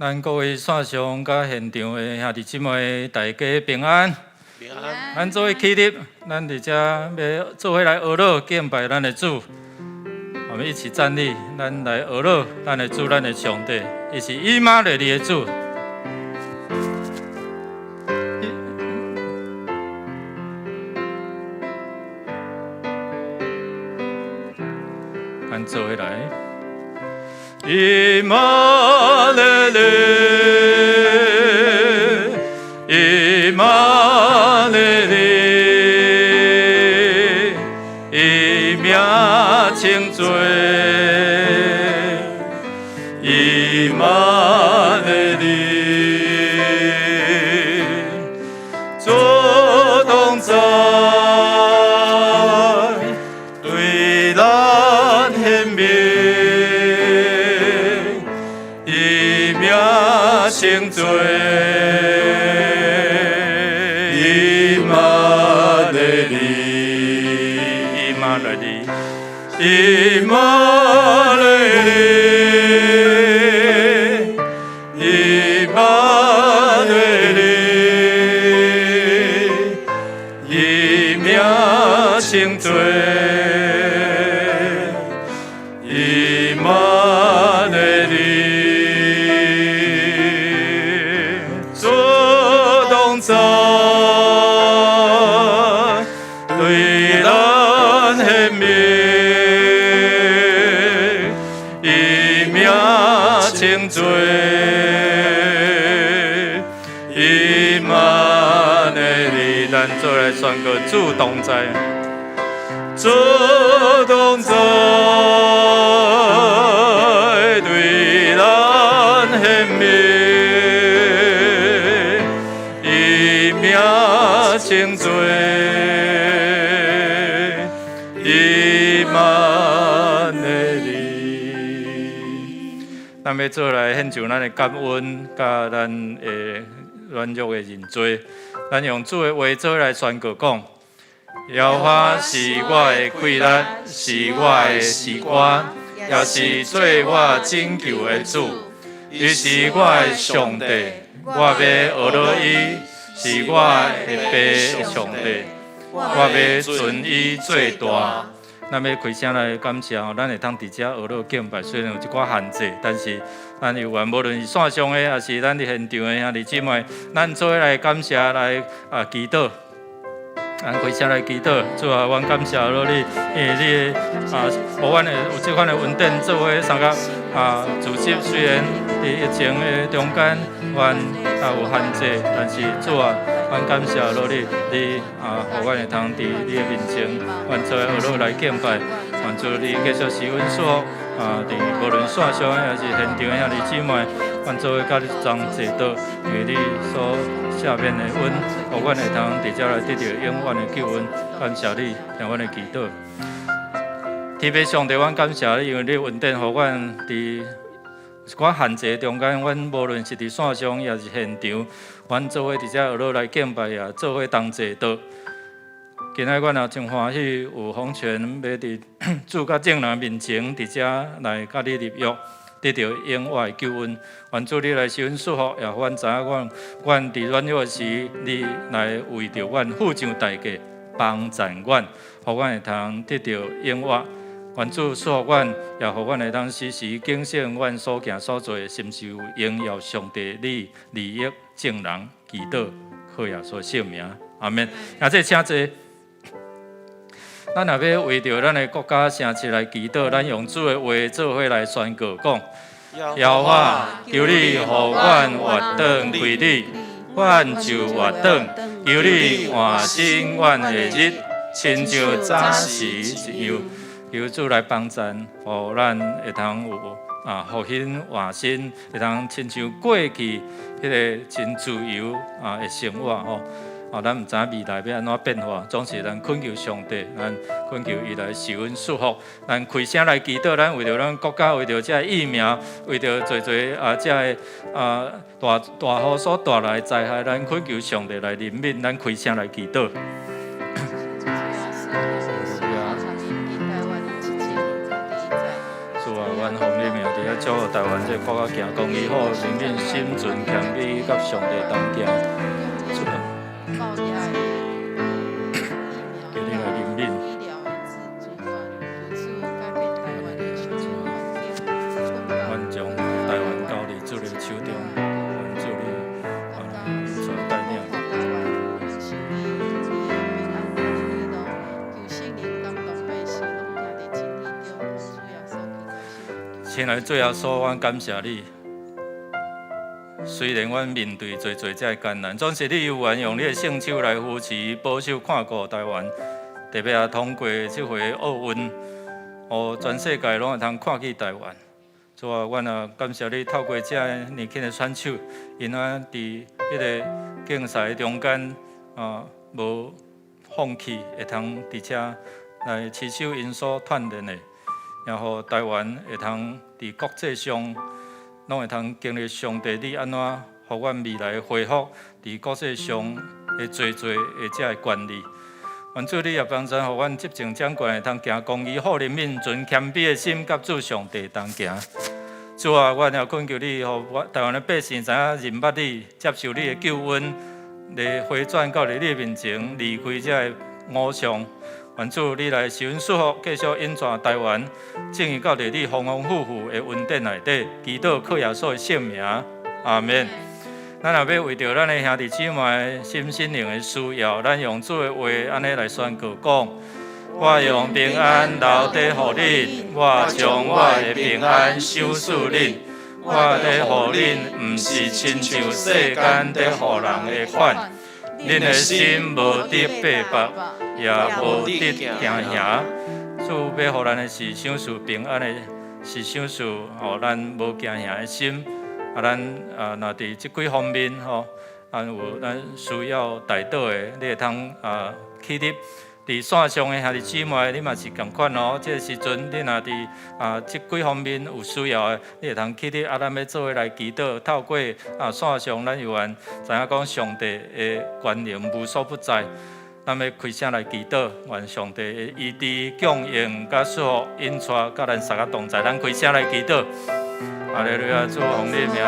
咱各位線上佮現場的兄弟姊妹，大家平安。平安。咱做伙起立，咱佇遮欲做伙來學樂敬拜咱的主。我們一起站立，咱來學樂咱的主，咱的上帝，伊是以馬內利的主。咱做伙來。以馬內利，以馬內利，伊名稱做以馬內利，主同在，對咱顯明，伊名稱做以馬內利，以馬內利，以馬內利，以馬內利，伊名稱做以馬內利，主同在，對咱顯明，伊名稱做以馬內利，咱做來宣告主同在，主同在，對咱顯明，伊名稱做以馬內利。咱欲做來獻上咱的感恩，佮咱的軟弱的認罪。咱用主的話做來宣告講：耶和華是我的氣力，是我的詩歌，也是做我拯救的主。伊是我的上帝，我欲學樂伊，是我的爸的上帝，我欲尊伊做大。咱欲開聲來感謝吼，咱會當佇遮學樂敬拜，雖然有一寡限制，但是咱猶原無論是線上的，抑是咱佇現場的兄弟姊妹，咱做伙來感謝來祈禱。咱開聲來祈禱，主啊，阮感謝落你，因為你的予阮會有這款的恩典，做伙相共組織。雖然佇疫情的中間，阮有限制，但是主啊，阮感謝落你，你予阮會通佇你的面前，阮做伙學樂來敬拜。願主你繼續賜阮祝福，佇無論線上的抑是現場的兄弟姊妹，阮做伙佮你同齊禱，因為你所赦免的阮，予阮會通佇遮來得著永遠的救恩。感謝你，聽阮的祈禱。天父上帝，阮感謝你，因為你恩典，予阮佇一寡限制中間，阮無論是佇線上，抑是現場，阮做伙佇遮學樂來敬拜，也做伙同齊禱。今仔阮也真歡喜，有風權欲佇主佮眾人面前，佇遮來佮你立約，得著永遠的救恩。願主你來賜阮祝福，也予阮知影，阮佇軟弱時，你來為著阮付上代價，幫贊阮，予阮會通得著永活。願主賜福阮，也予阮會當時時警醒阮所行所做，是毋是有榮耀上帝你利益眾人祈禱，靠耶穌聖名，阿們。啊，這請坐。咱若欲為著咱的國家城市來祈禱，咱用主的話做伙來宣告講：耶和華，求你予阮活轉歸你，阮就活轉；求你換新阮的日，親像早時一樣。求主來幫贊，予咱會通有復興換新，會通親像過去彼个真自由的生活吼。咱毋知影未來欲按怎變化，總是咱懇求上帝，咱懇求伊來賜阮祝福。咱開聲來祈禱，咱為著咱國家，為著這个疫苗，為著濟濟這个大大雨所帶來的災害，咱懇求上帝來憐憫，咱開聲來祈禱。主啊，阮予你名佇遐祝福台灣這個國家行公義好，人民心存謙卑，佮上帝同行。主啊，求你來憐憫。阮將台灣交佇主的手中，願主你引帶帶領。親愛的主耶穌，阮感謝你。雖然阮面對濟濟這个艱難，總是你猶原用你的聖手來扶持、保守、看顧台灣。特別也通過這回奧運，予全世界攏會通看見台灣。主啊，阮也感謝你透過這年輕的選手，𪜶啊佇彼个競賽中間啊，無放棄，會通佇遮來持守𪜶所鍛鍊的，然後台灣會通佇國際上攏會通經歷上帝你按怎予阮未來恢復佇國際上的濟濟的這个權利。願主你也幫助，予阮執政掌權會通行公義、好人民、存謙卑的心，佮主上帝同行。主啊，阮也懇求你，予我台灣的百姓知影認捌你，接受你的救恩，來回轉到你的面前，離開這个偶像。願主你來賜恩賜福，繼續引帶台灣，進入到你豐豐富富的恩典內底。祈禱靠耶穌的聖名，阿門。咱若欲為著咱的兄弟姊妹身心靈的需要，咱用主的話按呢來宣告講：我用平安留底予恁，我將我的平安賞賜恁。我咧予恁，毋是親像世間咧予人的款。恁的心無得百縛，也無得驚嚇。主欲予咱的是賞賜平安的，是賞賜予咱無驚嚇的心。啊，咱啊，若佇這幾方面吼，啊有咱需要代禱的，你會通啊起立。佇線上的兄弟姊妹，你嘛是仝款哦。這個時陣，你若佇啊這幾方面有需要的，你會通起立。啊，咱欲做伙來祈禱，透過啊線上，咱有緣知影講上帝的權能無所不在。咱欲開聲來祈禱，願上帝的醫治、供應、佮祝福引帶，佮咱三个同在。咱開聲來祈禱。哈利路亞，主奉你名，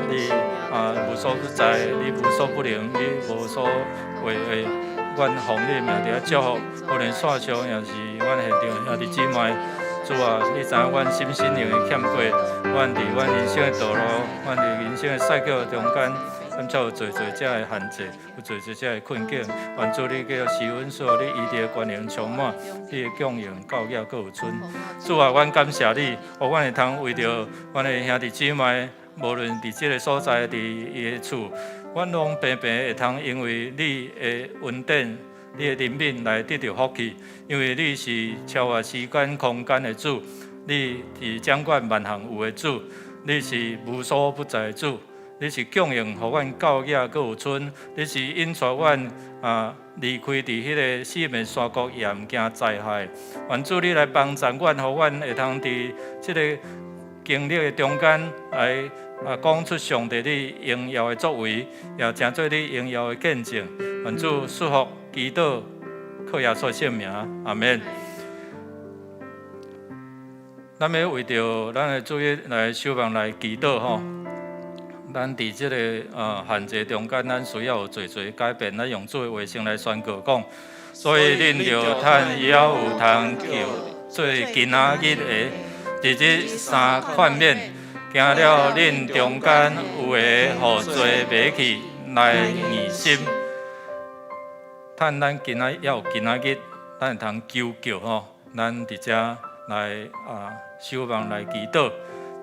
你啊無所不在，你無所不能，你無所為的。阮奉你名佇遐祝福，無論線上抑是阮現場兄弟姊妹，主啊，你知影阮心心靈的欠缺，阮佇阮人生的道路，阮佇人生的賽局中間，阮才有濟濟這个限制，有濟濟這个困境。願主你繼續賜恩賜，你醫治的權能充滿，你的供應到額閣有剩。主啊，阮感謝你，予阮會通為著阮的兄弟姊妹，無論佇這个所在，佇伊的厝，阮攏平平會通因為你的恩典、你的憐憫來得著福氣，因為你是超越時間空間的主，你是掌管萬項有的主，你是無所不在的主，你是供應予阮到額閣有剩，你是引帶阮啊離開佇彼个四面山谷也毋驚災害。願主你來幫助阮，予阮會通佇這个經歷的中間來啊講出上帝你榮耀的作為，也成做你榮耀的見證。願主賜福，祈禱，靠耶穌聖名，阿門。咱欲為著咱的主日來守望來祈禱吼。咱佇這个限制中間，咱需要有濟濟改變。咱用主的話先來宣告講，所以恁著趁猶有通叫做今仔日的日子相勸勉。驚了恁中間有的予罪迷去來硬心。趁咱今仔猶有今仔日，咱會通求救吼。咱佇遮來啊守望來祈禱，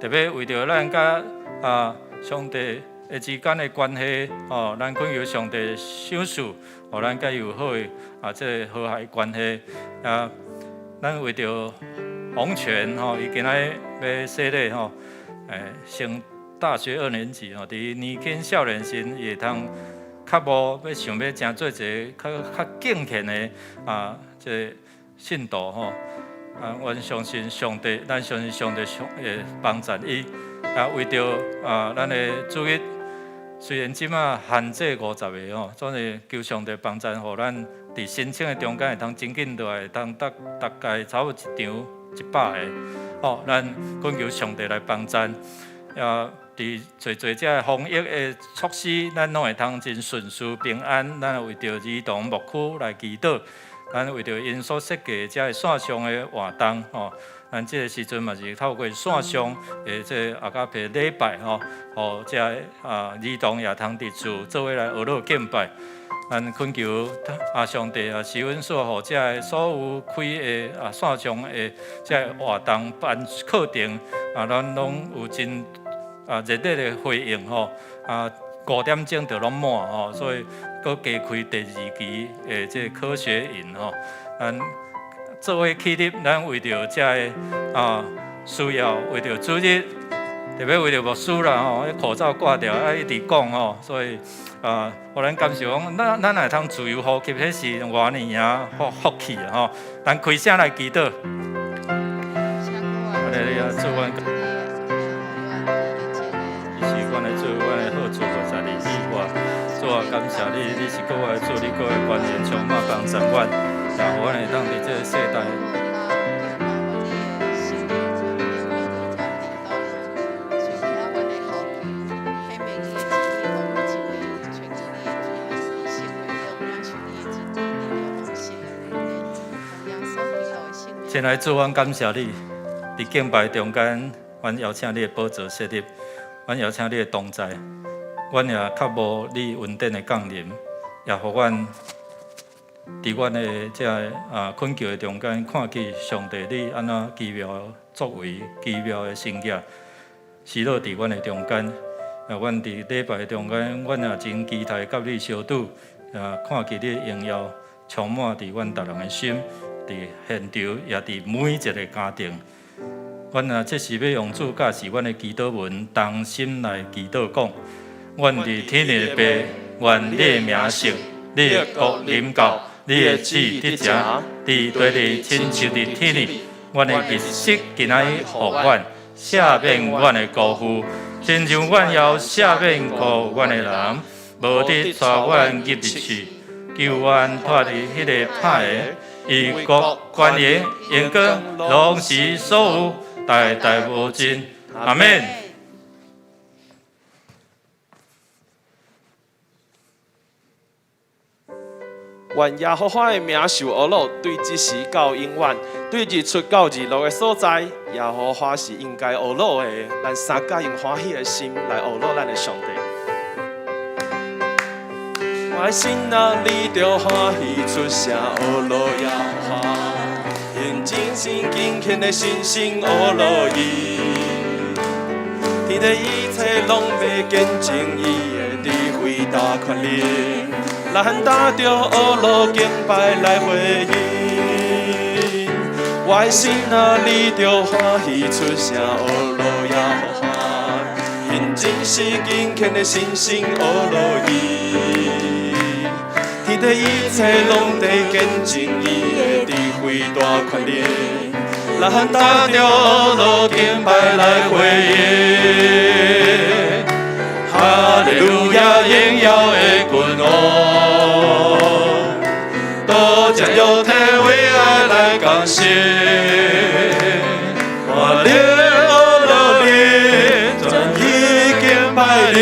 特別為著咱佮啊上帝的之間的關係，吼，咱懇求上帝賞賜，予咱佮伊有好的啊這个和諧關係。啊，咱為著洪權吼，伊今仔欲洗禮吼，升大學二年級吼，佇年輕少年時，伊會通較無欲想欲成做一个較較敬虔的啊，這个信徒吼。啊，阮相信上帝，咱相信上帝會幫助伊。啊，為著啊，咱的主日雖然這馬限制50個吼，總是求上帝幫助，予咱佇申請的中間會通真緊落來，會通大大概差不多一場100个。哦，咱懇求上帝來幫贊，啊，佇濟濟這防疫的措施，咱攏會通真順遂平安。咱為著兒童牧區來祈禱，咱為著𪜶所設計這个線上的活動，吼，咱這个時陣嘛是透過線上的這个阿加培禮拜，吼，予這个兒童也通佇厝做伙來學樂敬拜。咱懇求啊，上帝啊，賜恩賜予這个所有開的線上的這个活動班課程啊，咱攏有真熱烈的回應吼，5點鐘就攏滿吼，所以閣加開第二期的這個科學營吼，咱做伙起立，咱為著這个需要，為著主日，特別為著牧師啦吼，彼口罩掛著愛一直講吼，所以予咱感受講，咱會通自由呼吸，彼是偌爾仔福氣吼。咱開聲來祈禱。阿利亞，主阮，你是阮的主，阮的好主，在你以外，主啊，感謝你，你是閣我的主，你閣會關心充滿幫助阮，也予阮會當佇這个世代。親愛主，阮感謝你，佇敬拜中間，阮邀請你的寶座設立，阮邀請你的同在，阮也渴慕你恩典的降臨，也予阮佇阮的這个懇求的中間，看見上帝你按怎奇妙的作為，奇妙的神蹟，施落佇阮的中間。啊，阮佇禮拜的中間，阮也真期待佮你相拄，看見你的榮耀充滿佇阮逐人的心。佇現場，也佇每一个家庭，阮啊，這時欲用主教示阮的祈禱文，同心來祈禱講：阮佇天的父，願你的名聖，你的國臨到，你的旨意得成，佇地裡親像佇天裡。阮的日食今仔日予阮，赦免阮的辜負，親像阮也赦免辜負阮的人，無得帶阮入試，救阮脫離彼个歹的。因為國權榮榮光，攏是所有，代代無盡。阿們。願耶和華的名受呵咾，對這時到永遠，對日出到日落的所在，耶和華是應該呵咾的。咱三甲用歡喜的心來呵咾咱的上帝。我的心啊，你著歡喜出聲呵咾耶和華，用真心敬虔的信心呵咾伊。天地一切攏欲見證伊的智慧大權能，咱擔著呵咾敬拜來回應。我的心啊，你著歡喜出聲呵咾耶和華，用真實敬虔的信心呵咾伊。天地一切攏佇見證伊的智慧大權能，咱擔著呵咾敬拜來回應。哈利路亞，榮耀的君王，多將肉體為愛來更新。我靈呵咾你，專一敬拜你，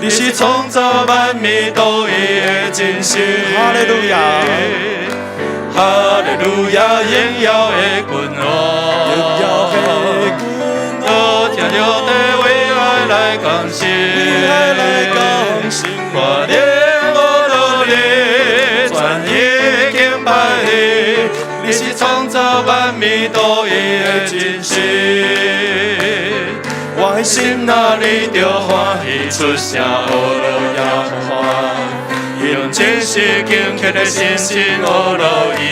你是創造萬物獨一的真神。哈利路亞，哈利路亞，榮耀的君王，榮耀的君王，多將肉體為愛來更新，為愛來更新。我靈呵咾你，專一敬拜你，你是創造萬物獨一的真神。我的心啊，你著歡喜出聲呵咾耶和華，用真實敬虔的信心呵咾伊。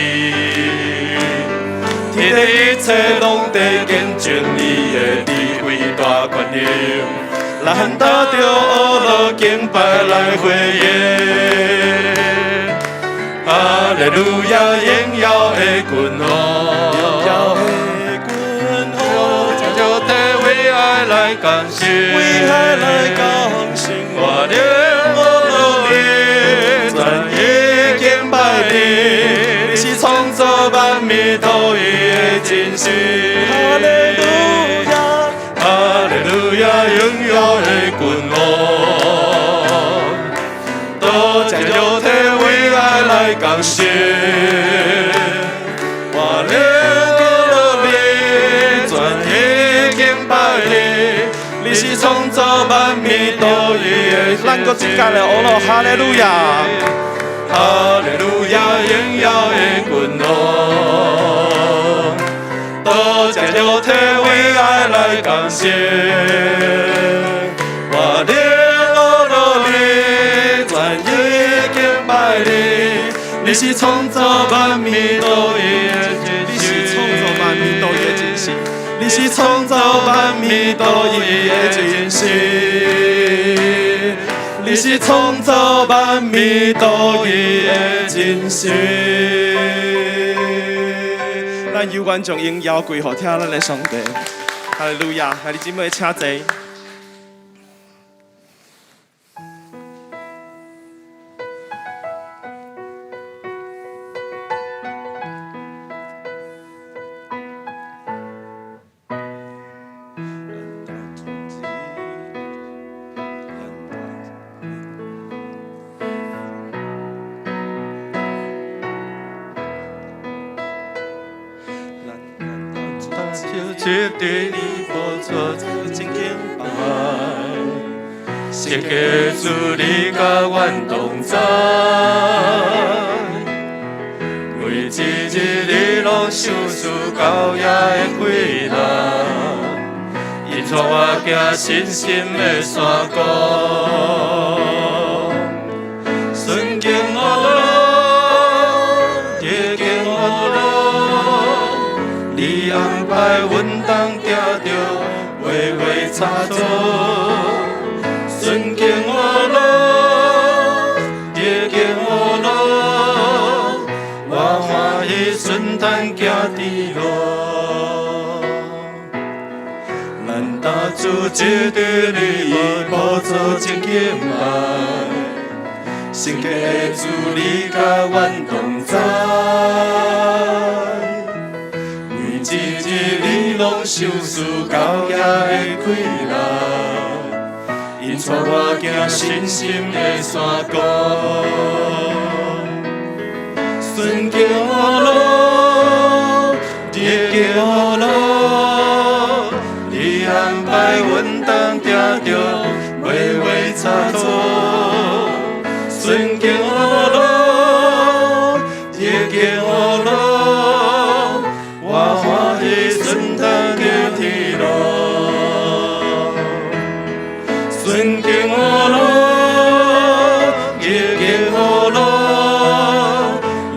天地一切攏佇見證伊的智慧大權能，咱擔著呵咾敬拜來回應。哈利路亞，榮耀的君王，榮耀的君王，將肉體為愛來更新，為愛來更新。我靈呵咾你，專一敬拜你，你是創造萬物獨一的真神。謝，哈利路亞，哈利路亞，榮耀的君王，多謝肉體為愛來降生，我靈落你，全意敬拜你，你是創造萬物獨一的。咱閣一家來學咯，哈利路亞，哈利路亞，榮耀的君王，多謝肉體為愛來降生，我靈落你，全意敬拜你，你是創造萬物獨一的真你是創造萬物獨一的真神，你是創造萬物獨一的真神，你是創造萬物獨一的真神。咱有願將榮耀歸予疼咱的上帝，哈利路亞！來，你姊妹請坐。坐佇你寶座前敬拜，聖潔主你佮阮同在，每一日你攏賞賜高雅的氣力，引帶我行信心的山谷，順境惡路，逆境惡路，你安排阮當行著畫畫插座，順境惡路，逆境惡路，我歡喜順坦行天路。咱大主坐佇你寶座前敬拜，聖潔的主你佮阮同在，每一日你攏賞賜高雅的氣力，引帶我行信心的山谷，順境惡路，逆境惡路，你安排阮當行著畫畫插座，順境惡路，逆境惡路，我歡喜順坦行天路，順境惡路，逆境惡路，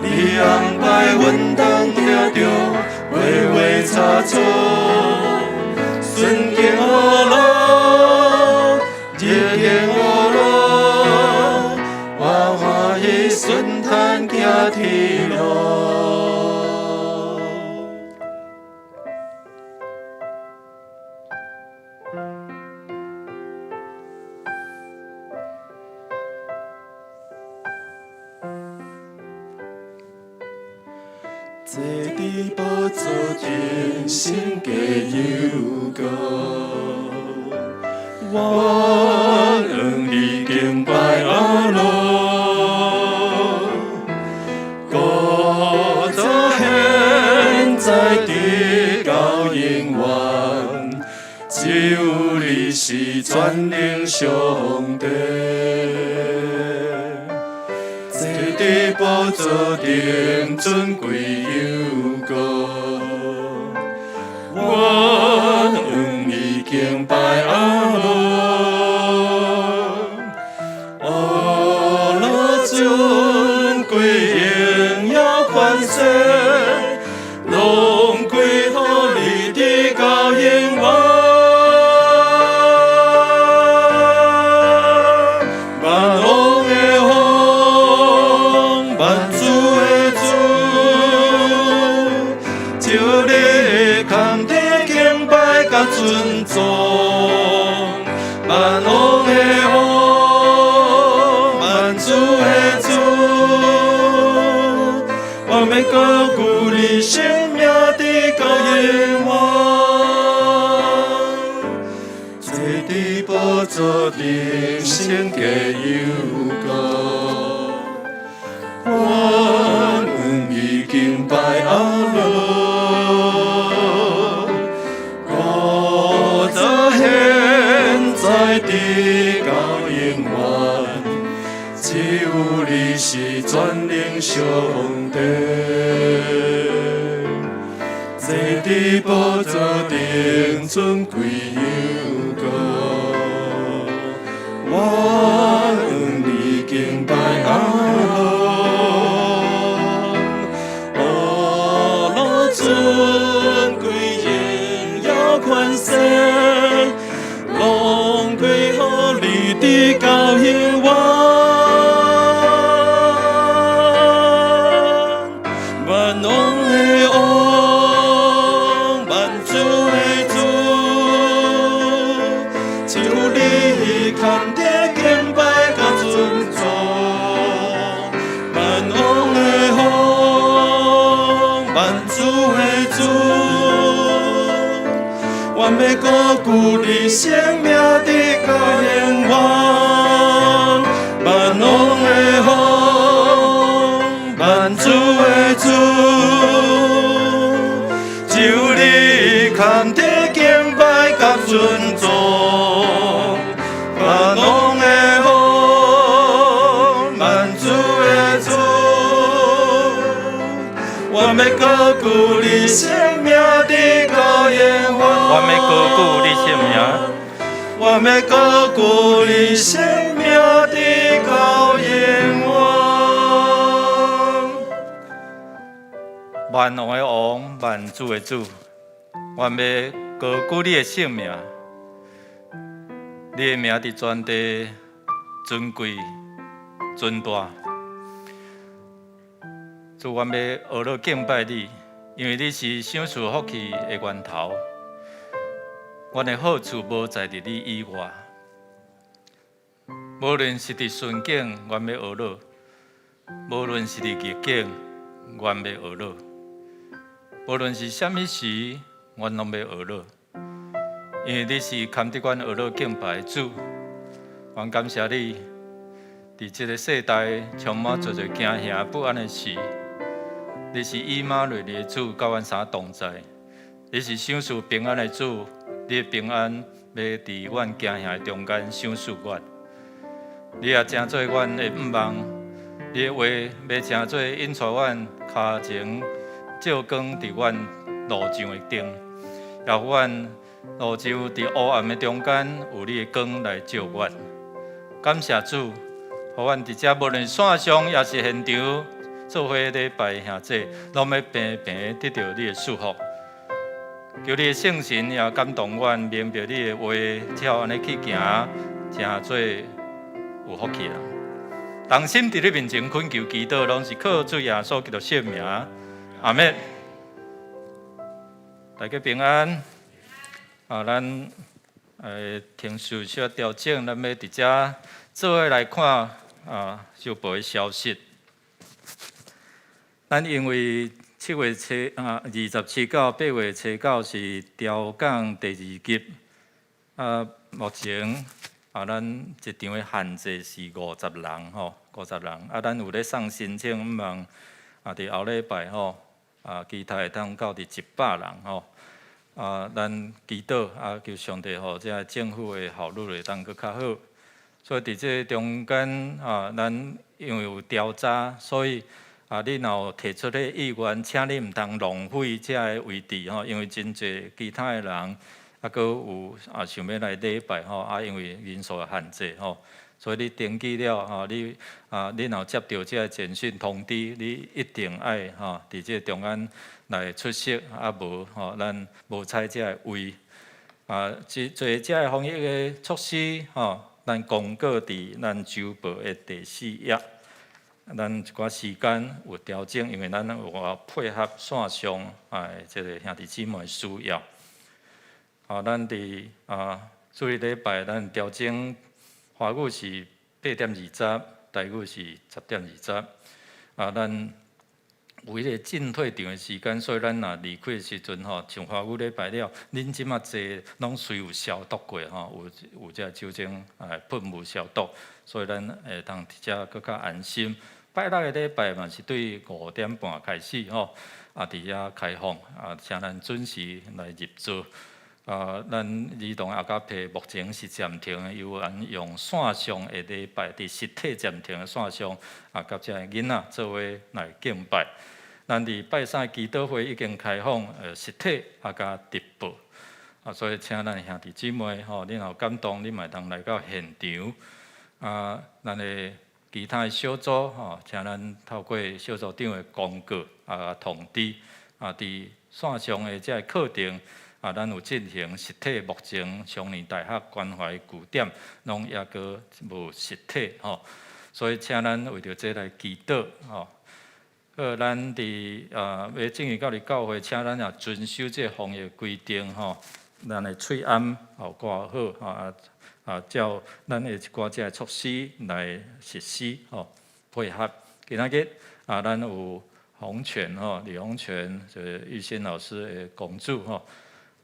你安排阮當行著畫畫插座，順境惡路，逆境惡路，我歡喜順坦行天路。坐佇寶座頂，聖潔又高，我向你敬拜阿羅，古早現在直到永遠，只有你是全能上帝。坐佇寶座頂，尊貴又高，我向你敬拜阿羅，阿羅尊貴榮耀權勢，攏歸予你直到永遠。萬王的王，萬主的主，只有你堪得敬拜佮尊崇。坐佇寶座頂聖潔又高，願你敬拜阿羅，古早現在直到永遠，只有你是全能上帝。坐佇寶座頂尊貴又高，願你敬拜阿羅，阿羅尊貴榮耀權勢，攏歸予你直到永遠。萬王的王，萬主的主，只有你堪得敬拜佮尊崇。萬王的王，萬主的主，願欲高舉你聖名直到永遠。萬王的王，萬主的主，只有你堪得敬拜佮尊崇。萬王的王，萬主的主，願欲高舉你聖名直到永遠。願欲高舉你聖名，願欲高舉你聖名直到永遠。萬王的王，萬主的主，願欲高舉你的聖名，你的名佇全地尊貴尊大。主，阮欲學樂敬拜你，因為你是賞賜福氣的源頭。阮的好處無在佇你以外。無論是佇順境，阮欲學樂；無論是佇逆境，阮欲學樂。無論是啥物時，阮攏欲學樂。因為你是堪得阮學樂敬拜的主，阮感謝你，佇這個世代充滿濟濟驚嚇不安的時，你是以馬內利的主，佮阮三同在。你是賞賜平安的主，你的平安欲佇阮驚嚇的中間賞賜阮。你也成做阮的向望，你的話欲成做引帶阮跤前照光佇阮路上的燈，也予阮路上佇烏暗的中間有你的光來照阮。感謝主，予阮佇遮無論線上抑是現場做伙禮拜兄弟，攏欲平平得著你的祝福。求你的聖神也感動阮，明白你的話，才按呢去行，成做有福氣人。同心佇你面前懇求祈禱，攏是靠主耶穌基督聖名。阿們。大家平安。啊，咱程序小調整，咱欲佇遮做伙來看啊，週報的消息。咱因為7月初啊，27到8月初九是調降第二級。啊，目前啊，咱一場的限制是50人吼，50人。啊，咱有咧送申請，向望啊，佇後禮拜吼，啊，期待會當到佇100人吼。啊，咱祈禱啊，求上帝予這政府的效率會當閣較好。所以佇這中間啊，咱因為有調查，所以啊，你若有提出的意願，請你毋通浪費這个位置吼，因為真濟其他的人啊，閣有啊想欲來禮拜吼，啊，因為人數的限制吼，所以你登記了吼，你啊，你若有接著這个簡訊通知，你一定愛吼，佇這個中間來出席，啊無吼，咱無採這个位。啊，這做這个防疫的措施吼，咱公告佇咱週報的第四頁。咱一寡時間有調整，因為咱有配合線上啊，這个兄弟姊妹的需要。啊，咱佇啊，主日禮拜咱調整華語是8點20，台語是10點20。啊，咱有彼个進退場的時間，所以咱若離開的時陣吼，像華語禮拜了，恁這馬坐攏隨有消毒過吼，有這酒精來噴霧消毒，所以咱會當佇遮閣較安心。拜六的禮拜嘛是對5點半開始吼，啊佇遐開放，啊請咱準時來入座。啊，咱兒童阿加皮目前是暫停的，猶原用線上的禮拜，佇實體暫停的線上，啊，佮遮的囡仔做伙來敬拜。咱佇拜三祈禱會已經開放，實體啊佮直播，啊，所以請咱兄弟姊妹吼，恁若有感動，恁嘛會當來到現場。啊，咱的其他的小組吼，請咱透過小組長的公告啊通知，啊，佇線上的這個課程。啊，咱有進行實體，目前少年大學關懷據點攏猶閣無實體吼，所以請咱為著這來祈禱吼。好，咱佇啊欲進入到佇教會，請咱也遵守這個防疫規定吼。咱的喙罨吼掛好啊啊，照咱的一寡這個措施來實施吼，配合。今仔日啊，咱有洪泉吼，李洪泉就是玉仙老師的公主吼。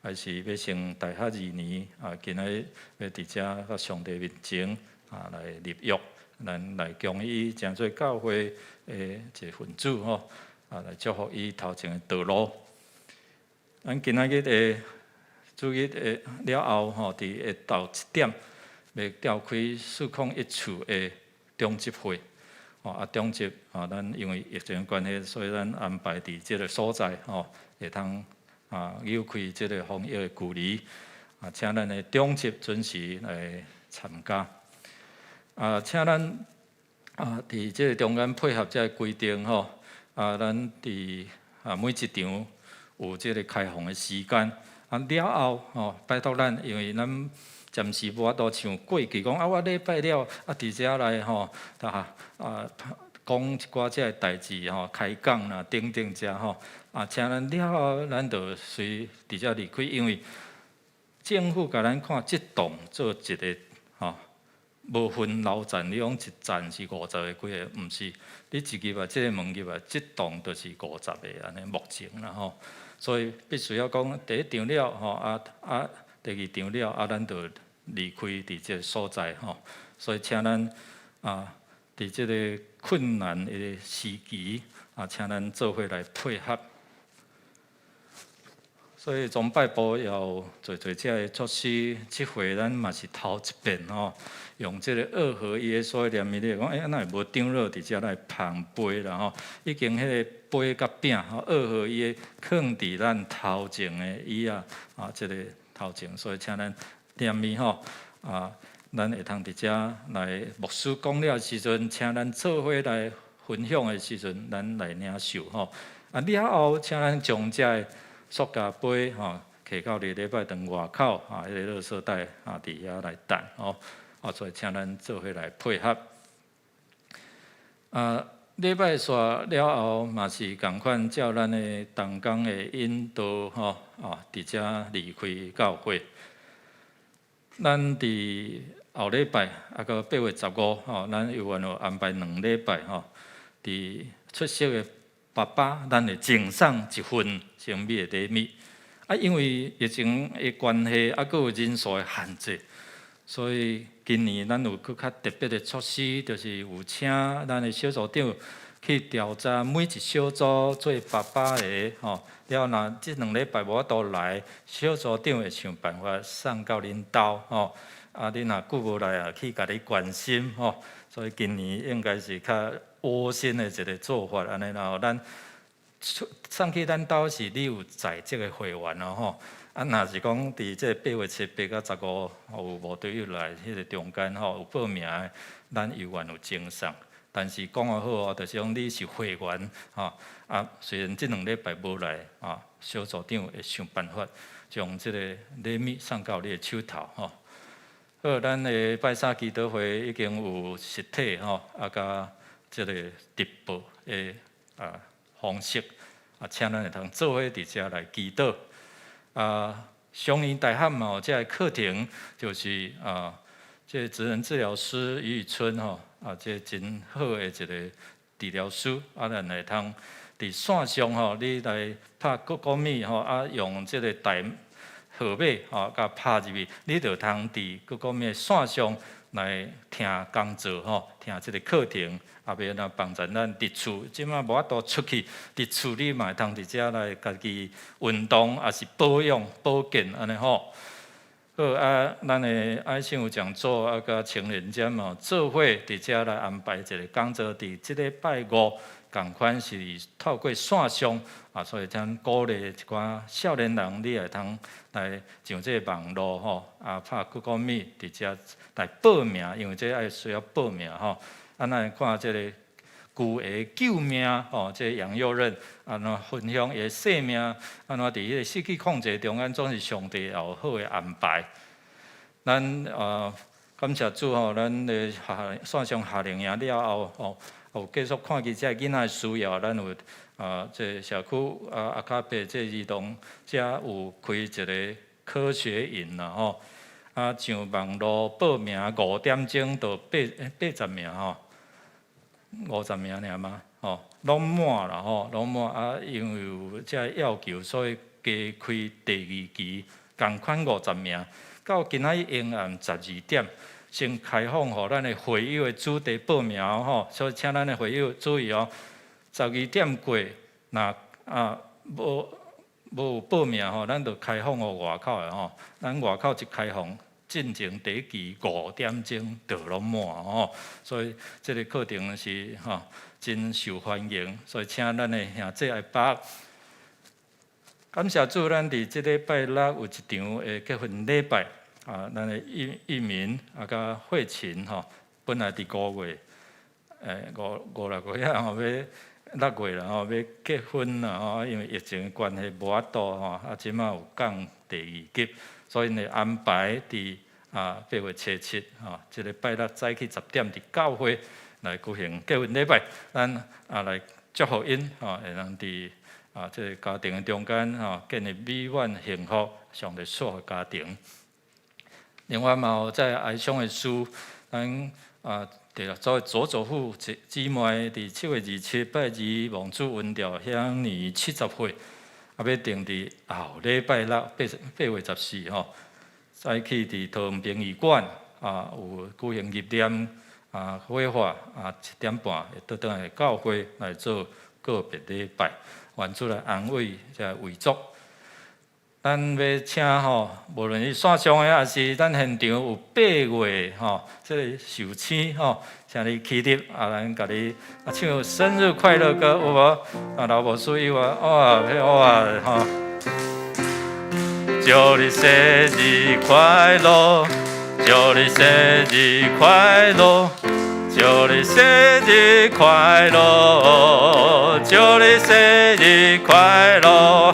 還是欲升大學二年啊！今仔日欲佇遮佮上帝面前啊來立約，咱來將伊成做教會的一份子吼，啊來祝福伊頭前的道路。咱今仔日的主日的了後吼，佇下晝1點欲召開401處的長執會。吼啊，長執啊，咱因為疫情關係，所以咱安排佇這個所在吼，會通啊，繞開這個防疫的距離，啊，請咱的長執準時來參加。啊，請咱啊，佇這個中間配合這個規定吼，啊，咱佇啊每一場有這個開放的時間。啊，了後吼，拜託咱，因為咱暫時無法度像過去講啊，我禮拜了啊，佇遮來吼，啊啊講一寡這個代誌吼，開講啦等等遮吼。啊，請咱了後，咱就隨佇遮離開，因為政府共咱看這棟做一個吼，無分樓層，你講一層是50個幾个，毋是，你一入來這个門入來，這棟就是50個按呢目前啦吼，所以必須要講第一場了吼，啊啊，第二場了啊，咱就離開佇這个所在吼，所以請咱啊，佇這个困難的時期啊，請咱做伙來配合。所以崇拜部也有做做這个措施，這回咱嘛是頭一遍吼，用這個二合一的所以連咪你講，欸，哪會無長老佇遮來捧杯啦吼？已經彼个杯佮餅吼，二合一的囥佇咱頭前的椅仔啊，這個頭前，所以請咱踮咪吼啊，咱會通佇遮來牧師講了時陣，請咱做伙來分享的時陣，咱來領受吼。啊，了後請咱將這个塑膠杯吼，提到禮拜堂外口啊，彼个垃圾袋啊，佇遐來等吼。啊，所以請咱做伙來配合。啊，禮拜煞了後，嘛是仝款照咱的同工的引導吼，啊，佇遮離開教會。咱佇後禮拜啊，閣8月15吼，咱猶原有安排兩禮拜吼，佇出席的爸爸，咱會贈送一份精美的禮物。啊，因為疫情的關係，啊，閣有人數的限制，所以今年咱有閣較特別的措施，就是有請咱的小組長去調查每一小組做爸爸的吼，了若這兩禮拜無法度來，小組長會想辦法送到恁兜吼。啊，恁若久無來啊，去共你關心吼。所以今年應該是較窩心的一個做法，按呢啦吼，咱送去咱兜是你有在籍的會員哦吼。啊，若是講佇這8月7、8佮15有無隊友來，彼個中間吼有報名的，咱猶原有贈送。但是講予好哦，就是講你是會員吼，啊，雖然這兩禮拜無來啊，小組長會想辦法將這個禮物送到你的手頭吼。好，咱的拜三祈禱會已經有實體吼，啊，佮這個直播的啊方式，啊，請咱會通做伙佇遮來祈禱。啊，少年大學嘛有這個課程，就是啊，這個職能治療師余宇春吼，啊，這個真好的一個治療師，啊，咱會通佇佇線上吼，你來拍 Google Meet 吼，啊用這個代號碼吼，共拍入去，你就通佇 Google Meet 線上來聽講座吼，聽這個課程，啊，欲按怎幫助咱佇厝，這馬無法度出去，佇厝你嘛會通佇遮來家己運動，抑是保養保健按呢吼。好啊，咱的愛心有講座啊，佮青年節嘛，做伙佇遮來安排一個講座，佇這禮拜五仝款是透過線上啊，所以請鼓勵一寡少年人，你會通來上這個網路吼，啊拍 Google Meet 佇遮來報名，因為這愛需要報名吼。啊，咱看這個舊的救命吼，這個楊佑任按怎分享伊的生命，按怎佇彼個失去控制中間，總是上帝有好的安排。咱感謝主吼，咱的線上夏令營了後吼，有繼續看見這个囡仔的需要，咱有這個社區啊阿卡伯這兒童遮有開一個科學營啦吼，啊上網路報名5點鐘就80名吼。50名爾嗎？吼，攏滿啦吼，攏滿啊！因為有這個要求，所以加開第二期，仝款五十名。到今仔日下暗12點，先開放予咱的會友的子弟報名吼，所以請咱的會友注意哦，12點過，若啊無無有報名吼，咱就開放予外口的吼。咱外口一開放，進前第一期5點鐘就攏滿吼，所以這個課程是吼真受歡迎，所以請咱的兄弟愛把握。感謝主，咱佇這禮拜六有一場的結婚禮拜啊，咱的一一民啊，佮慧琴吼，本來佇5月，五五六月仔吼欲6月啦吼，欲結婚啦吼，因為疫情的關係無法度吼，啊，這馬有降第二級，所以呢安排佇8月初7吼，這個拜六早起10點佇教會來舉行結婚禮拜，咱啊來祝福𪜶吼，會當佇這個家庭的中間吼，建立美滿幸福，上帝賜福家庭。另外嘛有在哀傷的事，咱啊對作為祖祖父姊姊妹，佇7月27拜二蒙主恩召，享年70歲，啊欲定佇後禮拜六8月14吼，早起佇桃園殯儀館啊有舉行入殮啊火化啊7點半會倒轉來教會來做告別禮拜，願主來安慰這遺族。咱欲請吼，無論是線上的，抑是咱現場有8月吼，這個壽星吼，請你起立啊，咱共你啊唱生日快樂歌有無？啊，老牧師有啊，哇，哇吼！祝你生日快樂，祝你生日快樂，祝你生日快樂，祝你生日快樂。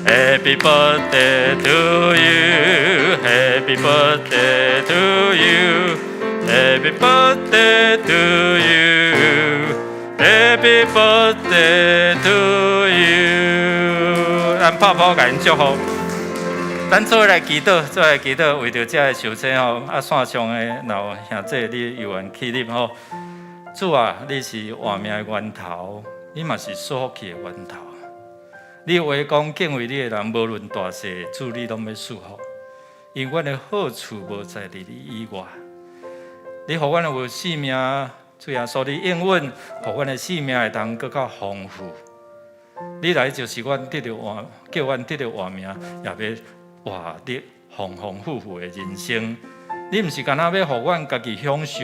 Happy birthday to you, Happy birthday to you, Happy birthday to you, Happy birthday to you。咱拍拍共𪜶祝福。咱做伙來祈禱，做伙來祈禱，為著這个壽星吼，啊線上的若有兄弟你有緣起立吼。主啊，你是活命的源頭，你嘛是賜福氣的源頭。你話講敬畏你的人，無論大細，主你攏欲賜福。因為阮的好處無在佇你以外。你予阮有生命，主耶穌你應允，予阮的生命會當閣較豐富。你來就是阮得著活，叫阮得著活命，也欲活得豐豐富富的人生。你毋是干焦欲予阮家己享受，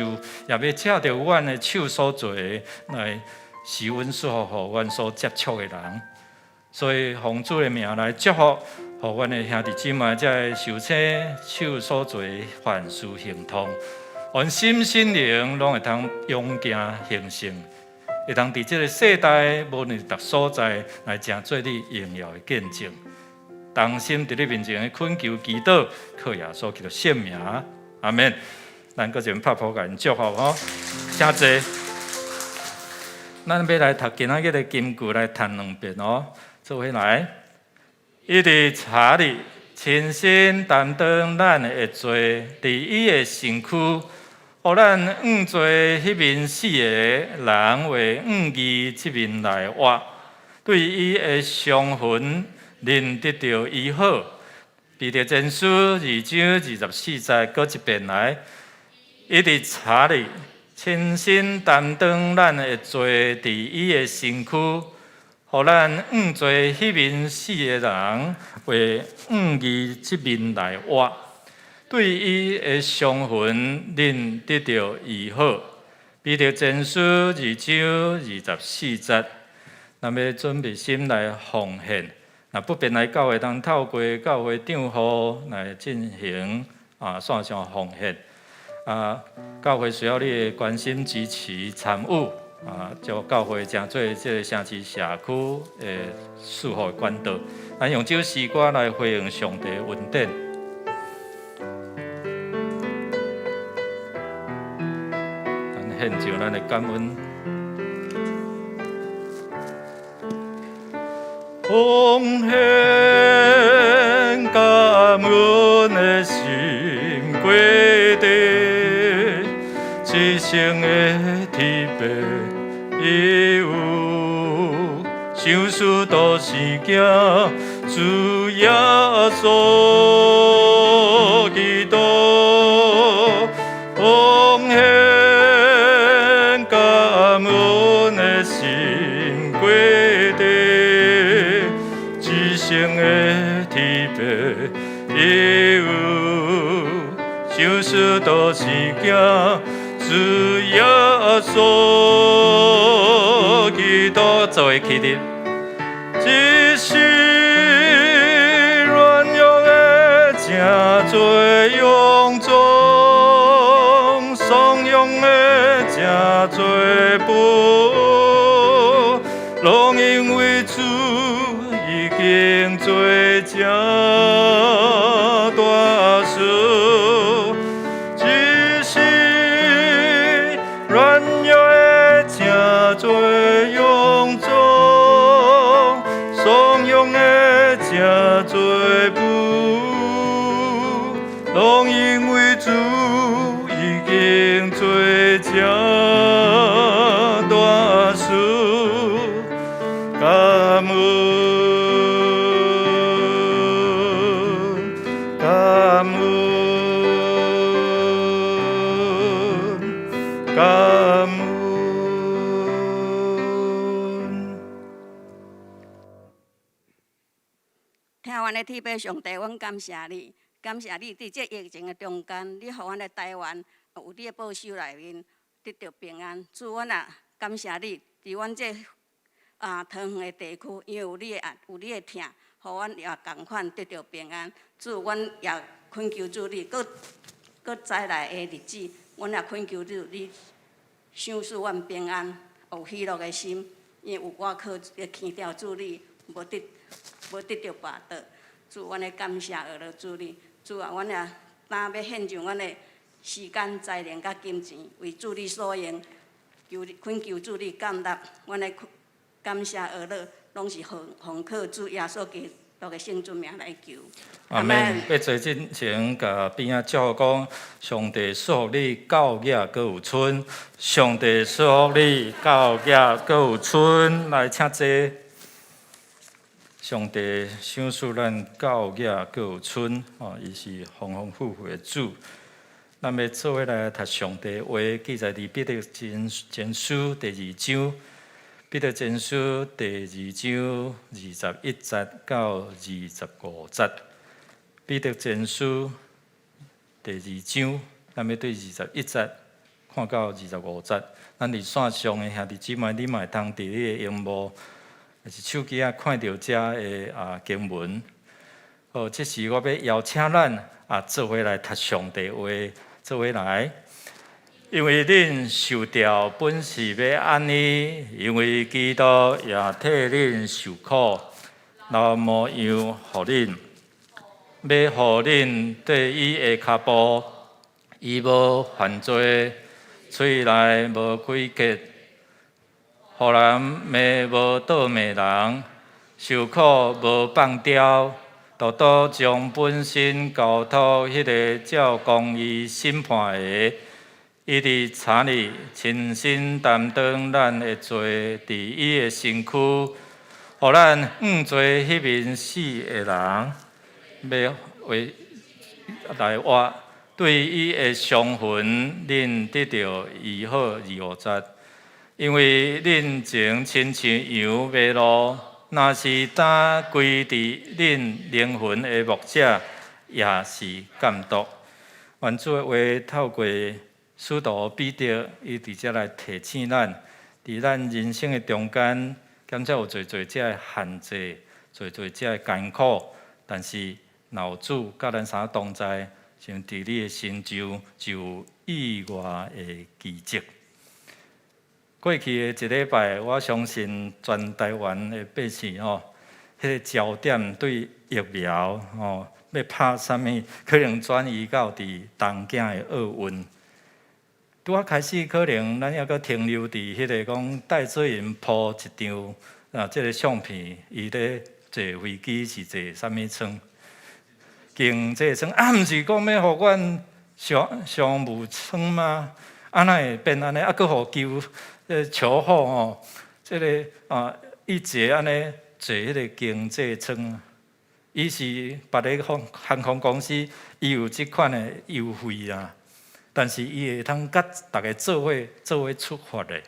也欲藉著阮的手所做的來施恩賜福予阮所接觸的人。所以奉主的名來祝福，予阮的兄弟姊妹，這个壽星手所做的凡事亨通，阮心身靈攏會通勇健興盛，會當佇這个世代，無論佇佗所在，來成做你榮耀的見證。同心佇你面前的懇求祈禱，靠耶穌基督聖名，阿門。咱閣一遍拍噗共𪜶祝福吼，請坐。咱欲來讀今仔日的金句來讀兩遍哦，做伙來。伊佇賊裡親身擔當咱的罪，佇伊的身軀，予咱向做彼面死的人，為向義這面來活。對伊的傷痕，恁得著醫好。彼得前書二章二十四節，閣一遍來，伊佇柴裡親身擔當咱的罪，佇伊的身軀，予咱向做彼面死的人，為向義這面來活。對伊的傷痕，恁得著醫好。彼得前書二章二十四節，咱欲準備心來奉獻。若不便來教會，當透過教會帳戶來進行線上奉獻。教會需要你的關心、支持、參與，將教會成做這个城市社區的祝福的管道。咱用這首詩歌來回應上帝的恩典。咱獻上咱的感恩。奉獻感恩的心，過地，一生的天父伊有，想事都是行主耶穌基督，奉獻感恩的心，過地，一生的天父伊有，想事都是行主耶穌基督，做伙起立。一時軟弱的誠濟臃腫，慫恿的誠濟寶，攏因為主已經做這大事。一時軟弱的誠濟臃腫，慫恿的誠濟寶，攏因為主已經做這大事。感恩，感恩，感恩。疼阮的天父上帝，阮感謝你，感謝你佇這疫情的中間，你予阮的台灣有你的保守內面得著平安。主，阮也感謝你，佇阮這桃園的地區，因為有你的愛，有你的疼，予阮也仝款得著平安。主，阮也懇求主你，閣閣再來的日子，阮也懇求主你賞賜阮平安，有喜樂的心，因為有倚靠牽牢主你，無得著跋倒。主，阮咧感謝阿羅主你。主啊，阮也今欲獻上阮的時間、才能佮金錢，為主你所用。求你懇求主你感納，阮咧感謝阿羅，攏是奉奉靠主耶穌基督的聖尊名來求。阿們。欲坐之前，共邊仔祝福講，上帝祝福你，教額閣有春。上帝祝福你，教額閣有春。來，請坐。上帝賞賜咱教額閣有春，哦，伊是豐豐富富的主。咱欲做伙來讀上帝話，記載佇彼得前前書第二章，彼得前書第二章二十一節到二十五節。彼得前書第二章，咱欲對二十一節看到二十五節。咱佇線上的兄弟姊妹，你嘛會通佇你的螢幕，抑是手機仔看著遮的經文。好，這時我欲邀請咱做伙來讀上帝話，做伙來。因為恁受調本是欲按呢，因為基督也替恁受苦，留模樣予恁，欲予恁綴伊的跤步。伊無犯罪，喙內無詭計，予人罵無倒罵人，受苦無放刁，獨獨將本身交託彼个照公義審判的。伊佇柴裡親身擔當咱的罪，佇伊的身軀，予咱向做彼面死的人，欲為來活，對伊的傷痕，恁得著醫好。25節，因為恁前親像羊迷路，若是擔歸佇恁靈魂的牧者，也是監督。願主的話透過使徒彼得，伊佇遮來提醒咱，佇咱人生的中間，敢才有濟濟這个限制，濟濟這个艱苦，但是若有主佮咱三同在，上帝你的成就就有意外的奇蹟。過去的一禮拜，我相信全台灣的百姓吼，彼個焦點對疫苗吼，欲拍啥物，可能轉移到佇東京的奧運。拄仔開始可能咱猶閣停留佇彼個講戴資穎 po 一張啊，這个相片，伊咧坐飛機是坐啥物艙？經濟艙啊，毋是講欲予阮商務艙嗎？啊，哪會變按呢？啊，閣予求求好吼，這个啊，一節按呢坐彼个經濟艙，伊是別个航空公司，伊有這款的優惠啊。但是伊會通佮逐家做伙出發的，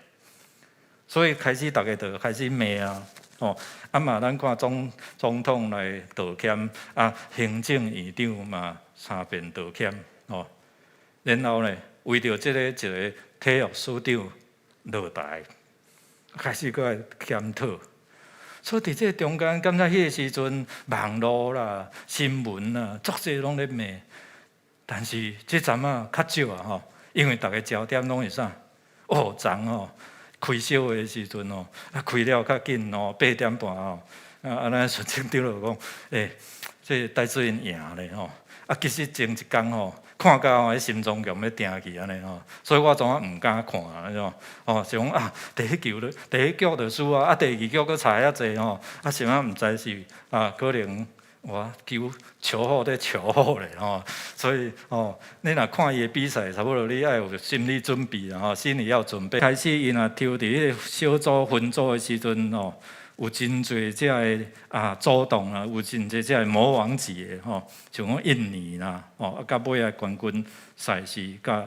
所以開始逐家就開始罵啊，吼啊嘛，咱看總統來道歉，啊，行政院長嘛三遍道歉，吼，然後呢，為著這個一個體育署長落台，開始閣來檢討，所以佇這個中間，感覺彼个時陣網路啦、新聞啦，足濟攏咧罵。但是這陣仔較少啊吼，因為逐家焦點攏是啥？哦，昨吼開小會的時陣吼，啊開了較緊哦，8點半吼，啊啊咱孫長就講，欸，這戴資穎贏咧吼，啊其實前一工吼，看到吼，心臟強欲定去按呢吼，所以我昨昏毋敢看按呢哦，想講啊，第一球咧，第一局就輸啊，啊第二局閣差遐濟吼，啊想啊毋知是啊可能。我求求好咧求好咧吼，所以哦，你若看伊的比賽，差不多你愛有心理準備啦吼，心理要準備。開始伊若抽佇彼个小組分組的時陣吼，有真濟這个啊主動啦，有真濟這个魔王級的吼，像講印尼啦，吼啊到尾仔冠軍賽是佮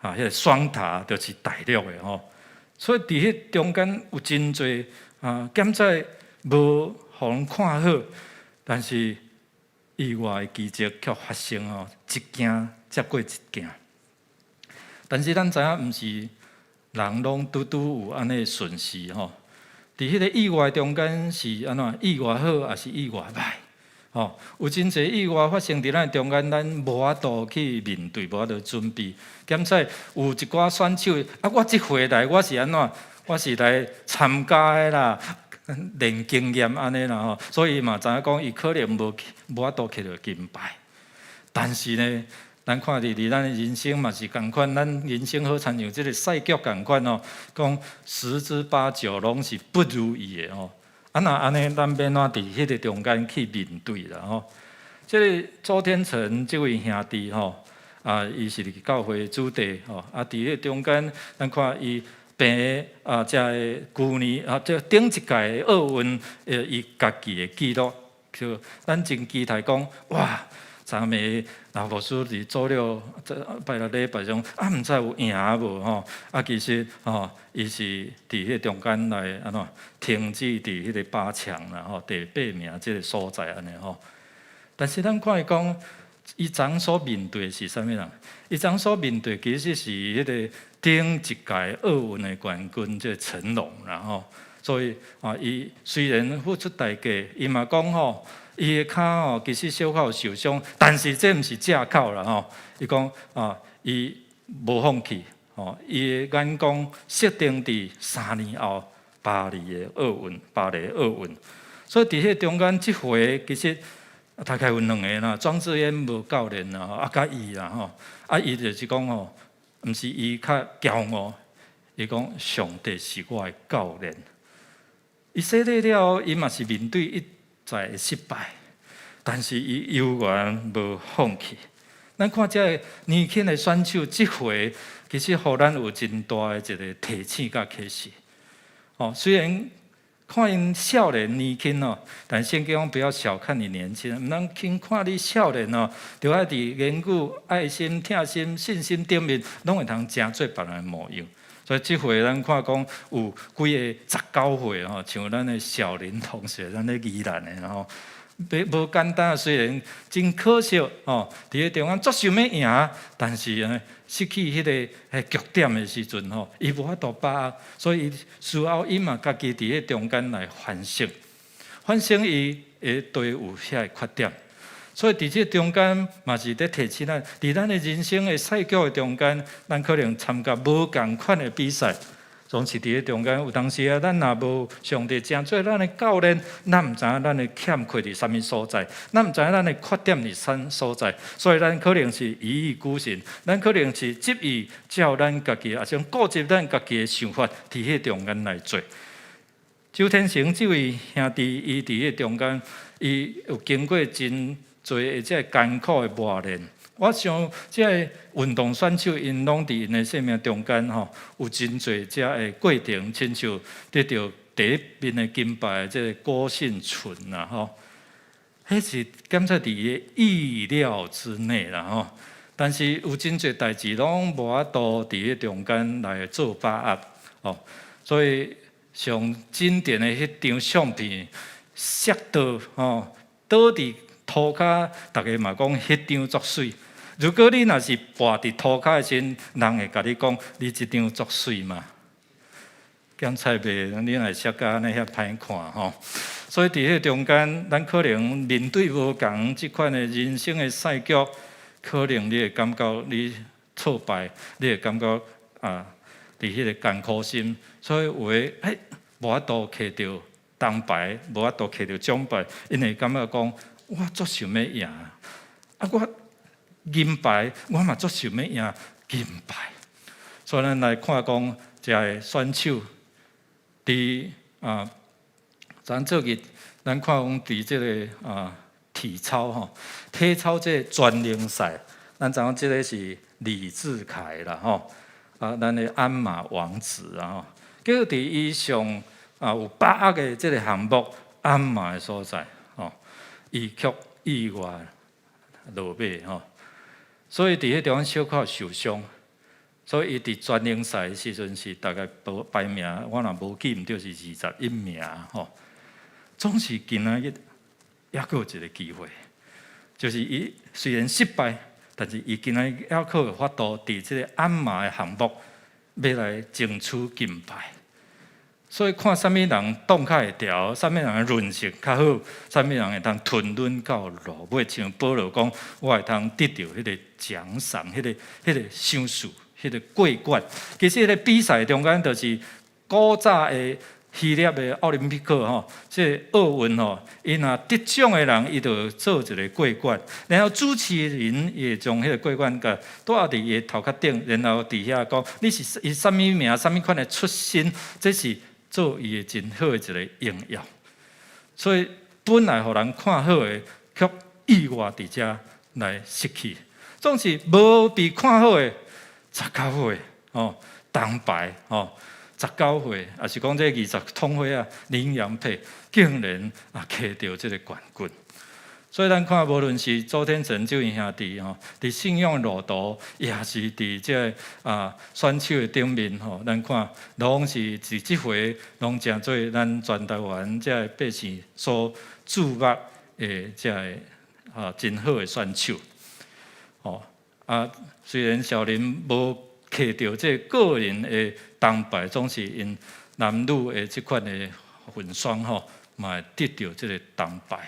啊彼个雙塔就是大陸的吼，所以佇彼中間有真濟啊，檢在無予人看好。但是意外的奇蹟卻發生哦，一件接過一件。但是咱知影，毋是人攏拄拄有按呢順序吼。佇彼个意外中間是按怎？意外好，抑是意外歹？吼，有真濟意外發生佇咱中間，咱無法度去面對，無法度準備。兼且有一寡選手，啊，我這回來我是按怎？我是來參加的啦。練經驗按呢啦吼，所以嘛知影講，伊可能無法度摕著金牌。但是呢，咱看佇咱人生嘛是仝款，咱人生好親像這個賽局仝款吼，講十之八九攏是不如意的吼。啊，若按呢，咱欲按怎佇彼个中間去面對啦吼？這个周天成這位兄弟吼，啊，伊是教會子弟吼，啊，佇彼个中間，咱看伊。病啊，這个舊年啊，這頂一屆奧運，伊家己的記錄，就咱真期待講，哇，昨暝老牧師佇做了這拜六禮拜中，啊，毋知有贏無吼？啊，其實吼，伊是佇彼个中間來按怎停止佇彼个八強啦吼，第八名這个所在按呢吼。但是咱看伊講，伊昨所面對的是啥物人？伊昨所面對其實是彼个頂一屆奧運的冠軍，這個成龍啦吼。所以啊，伊雖然付出代價，伊嘛講吼，伊的跤吼其實小可有受傷，但是這毋是藉口啦吼。伊講啊，伊無放棄吼，伊的眼光設定佇3年後巴黎的奧運，巴黎奧運。所以佇彼中間，這回其實大概有兩个啦，莊智淵無教練啦，啊，佮伊啦吼，啊，伊就是講吼，毋是伊較驕傲，伊講上帝是我的教練。伊洗禮了後，伊嘛是面對一再的失敗，但是伊猶原無放棄。咱看這个年輕的選手，這回其實予咱有真大的一個提醒佮啟示。哦，雖然看𪜶少年年輕哦，但聖經講不要小看你年輕，毋通輕看你少年哦，著愛佇言語、愛心、疼心、信心頂面，攏會通成做別人的模樣。所以這回咱看講有幾个19歲吼，像咱的小林同學，咱咧宜蘭的吼，袂無簡單。雖然真可惜吼，佇咧中間足想欲贏，但是呢，失去彼个彼局點的時陣吼，伊無法度把握，所以事後伊嘛家己佇咧中間來反省，反省伊會對有遐个缺點。所以佇這中間嘛是咧提醒咱，佇咱的人生的賽局的中間，咱可能參加無仝款的比賽，總是佇咧中間有當時啊，咱若無上帝成做咱的教練，咱毋知影咱的欠缺佇啥物所在，咱毋知影咱的缺點佇啥所在，所以咱可能是一意孤行，咱可能是執意照咱家己，抑是固執咱家己的想法，佇彼中間來做。周天成這位兄弟，伊佇彼中間，伊有經過真濟的這个艱苦的磨練。我想，這个運動選手𪜶攏佇𪜶的生命中間吼，有真濟這个過程，親像得著第一面的金牌，這个郭婞淳啦吼，彼是檢測佇伊的意料之內啦吼。但是有真濟代誌攏無法度佇彼中間來做把握哦，所以上經典的彼張相片，摔倒吼，倒佇塗跤，逐家嘛講彼張足媠。如果你若是跋佇塗跤的時陣，人會共你講你這張足媠嗎？檢菜袂，你若摔甲按呢遐歹看吼。所以佇彼中間，咱可能面對無仝這款的人生的賽局，可能你會感覺你挫敗，你會感覺啊，佇彼个艱苦心，所以有的嘿無法度摕著銅牌，無法度摕著獎牌，𪜶會感覺講我足想欲贏，啊我銀牌我嘛足想欲贏金牌。所以咱來看講，這个選手佇啊，咱做日咱看講佇這个啊體操吼，體操這个全能賽，咱知影這个是李智凱啦吼，啊，咱的鞍馬王子啊吼，結果佇伊上啊有把握的這个項目鞍馬的所在吼，伊卻意外落馬吼，所以佇彼地方小可受傷，所以伊佇全能賽的時陣是大概排名，我若無記毋著是21名吼。總是今仔日猶閣有一个機會，就是伊雖然失敗，但是伊今仔日猶閣有法度佇這个鞍馬的項目欲來爭取金牌。所以看啥物人擋較會牢，啥物人的韌性較好，啥物人會通吞忍到落尾，像保羅講，我會通得著彼个獎賞，彼个賞賜，彼个桂冠。其實彼个比賽中間就是古早的希臘的奧林匹克吼，這個奧運吼，伊若得獎的人，伊就做一个桂冠，然後主持人伊會將彼个桂冠共戴佇伊的頭殼頂，然後佇遐講你是伊啥物名、啥物款的出身，這是做伊的真好的一个榮耀。所以本來予人看好的，卻意外佇遮來失去。總是無被看好的，19歲吼，銅牌吼。19歲，抑是講這20桶火仔，林洋配竟然啊摕著這个冠軍。所以咱看，無論是周天成這位兄弟吼，佇信仰路途，抑是佇這个啊選手的頂面吼，咱看攏是佇這回攏成做咱全台灣這个百姓所注目的這个啊真好的選手。吼啊，雖然小林無摕著這個個人的銅牌，總是𪜶男女的這款的混雙吼，嘛會得著這個銅牌。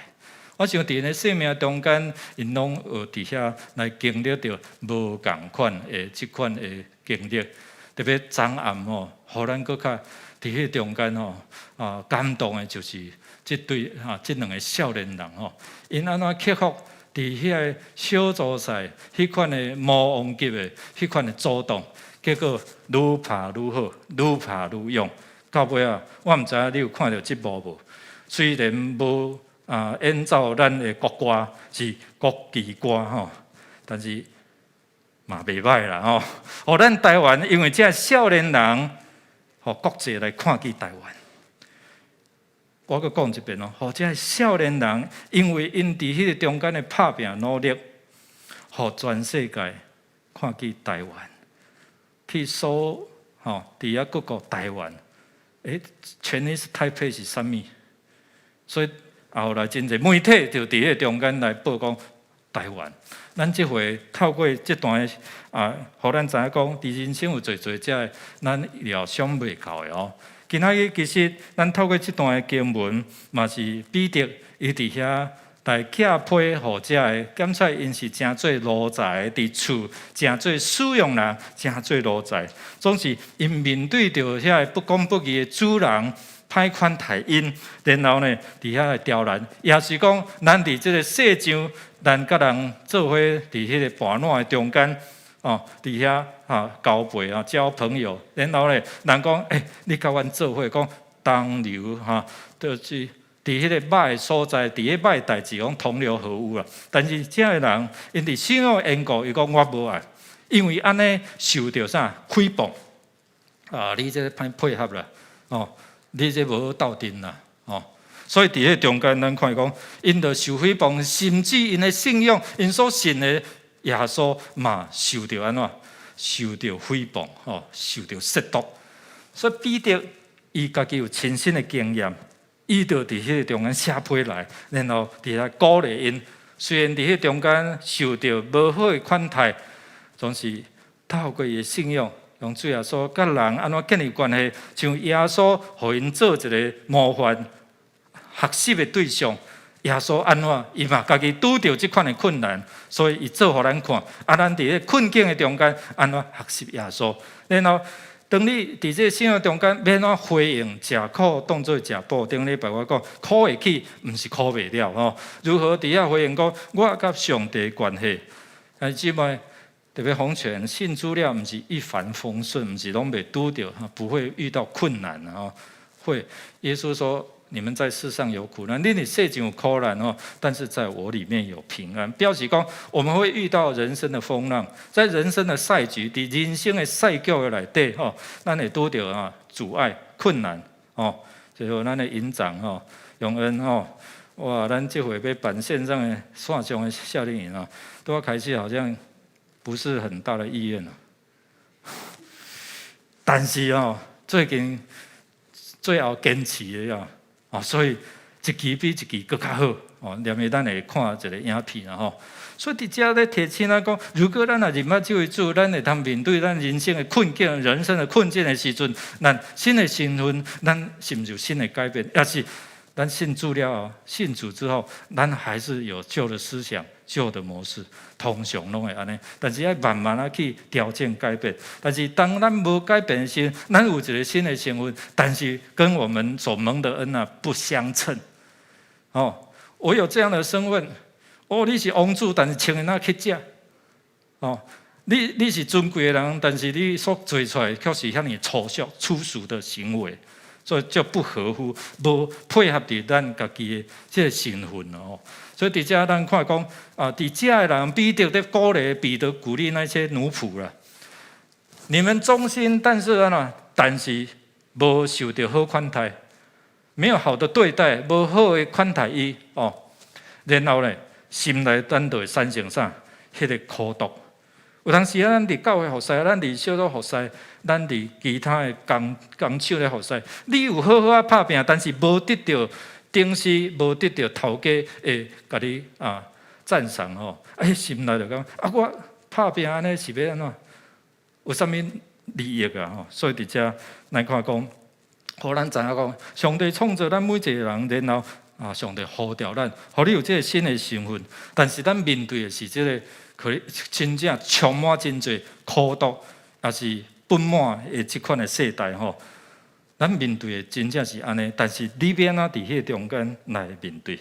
我想佇𪜶的生命中間，𪜶攏有佇遐來經歷著無仝款的這款的經歷。特別昨暗吼，予咱閣較佇彼中間吼啊感動的，就是這對啊這兩个少年人吼，𪜶按怎克服佇彼个小組賽彼款的魔王級的彼款的阻擋，結果愈拍愈好，愈拍愈勇。到尾仔，我毋知影你有看著這幕無？雖然無啊演奏咱的國歌是國旗歌吼，但是嘛袂䆀啦吼。予咱台灣因為這少年人，予國際來看見台灣。我閣講一遍哦，予這个少年人，因為𪜶佇彼个中間的拍拚努力，予全世界看見台灣，去搜吼佇遐各國台灣，欸，Chinese Taipei 是啥物？所以後來真濟媒體就佇彼个中間來報講台灣。咱這回透過這段啊，予咱知影講，佇人生有濟濟這个咱料想袂到的哦。今仔日其實咱透過這段的經文，嘛是彼得伊佇遐來寄批予這个檢出𪜶是誠做奴才，佇厝誠做使用人，誠做奴才，總是𪜶面對著遐个不公不義的主人歹款待𪜶，然後呢，佇遐來刁難，也是講咱佇這个世上，咱佮人做伙佇彼个伴侶的中間。哦，佇遐哈交陪啊，交朋友，然後咧，人講，欸，你佮阮做伙，講同流哈，就是佇彼个歹的所在，佇彼歹代誌，講同流合污啦。但是這个人，𪜶佇信仰緣故，伊講我無愛，因為按呢受著啥誹謗啊？你這個歹配合啦，哦，你這無鬥陣啦，哦。所以佇彼個中間，咱看講，𪜶著受誹謗，甚至𪜶的信仰，𪜶所信的耶穌嘛受著按怎？受著誹謗，吼，受著褻瀆。所以彼得伊家己有親身的經驗，伊就佇彼個中間寫批來，然後佇遐鼓勵𪜶。雖然佇彼個中間受著無好的款待，總是透過伊的信仰，用主耶穌佮人按怎建立關係，像耶穌予𪜶做一個模範學習的對象。耶穌按怎，伊嘛家己拄著這款的困難，所以伊做予咱看。啊，咱佇咧困境的中間，按怎學習耶穌？然後，當你佇這個信仰中間，欲按怎回應食苦當做食補？頂禮拜我講苦會去，毋是苦袂了吼。如何佇遐回應講，我佮上帝關係？啊，姊妹特別奉勸信主了，毋是一帆風順，毋是攏袂拄著，不會遇到困難吼。會，耶穌說，你們在世上有苦難，恁佇世上有苦難哦，但是在我裡面有平安。表示講，我們會遇到人生的風浪，在人生的賽局，佇人生的賽局的內底吼，咱會拄著啊阻礙、困難哦。最後，咱的營長吼，永恩吼，哇，咱這回欲辦線上的線上的夏令營啊，都要開始好像不是很大的意願了。但是哦，最近最後堅持的啊。哦，所以一期比一期閣較好哦。連下咱會看一个影片啦吼。所以佇遮咧提醒咱講，如果咱若認捌這位主，咱會通面對咱人生的困境、人生的困境的時陣，咱新的身份，咱是毋是有新的改變？抑是咱信主了後，信主之後，咱還是有舊的思想、舊的模式，通常攏會按呢。但是愛慢慢仔去調整改變。但是當咱無改變的時，咱有一个新的身份，但是跟我們所蒙的恩啊不相稱。哦，我有這樣的身份，哦，你是王子，但是穿的若乞食。哦，你是尊貴的人，但是你所做出來卻是遐爾粗俗、粗俗的行為。所以就不合乎，無配合佇咱家己的這个身份哦。所以佇遮咱看講啊，佇遮的人彼得咧鼓勵彼得鼓勵那些奴僕啦。你們忠心，但是按怎？但是無受著好款待，沒有好的對待，無好的款待伊哦。然後咧，心內咱就會產生啥？彼个苦毒。有當時啊，咱佇教會服侍，咱佇小組服侍，咱佇其他的工工廠咧服侍，你有好好仔拍拚，但是無得著頂司，無得著頭家會共你啊讚賞吼，哎，心內就感覺啊，我拍拚按呢是欲按怎？有啥物利益啊？吼，所以佇遮來看講，予咱知影講，上帝創造咱每一个人，然後啊，上帝呼召咱，予你有這个新的身份，但是咱面對的是這个可能真正充滿真濟苦毒，抑是不滿的這款的世代吼。咱面對的真正是按呢，但是你欲按怎佇彼个中間來面對？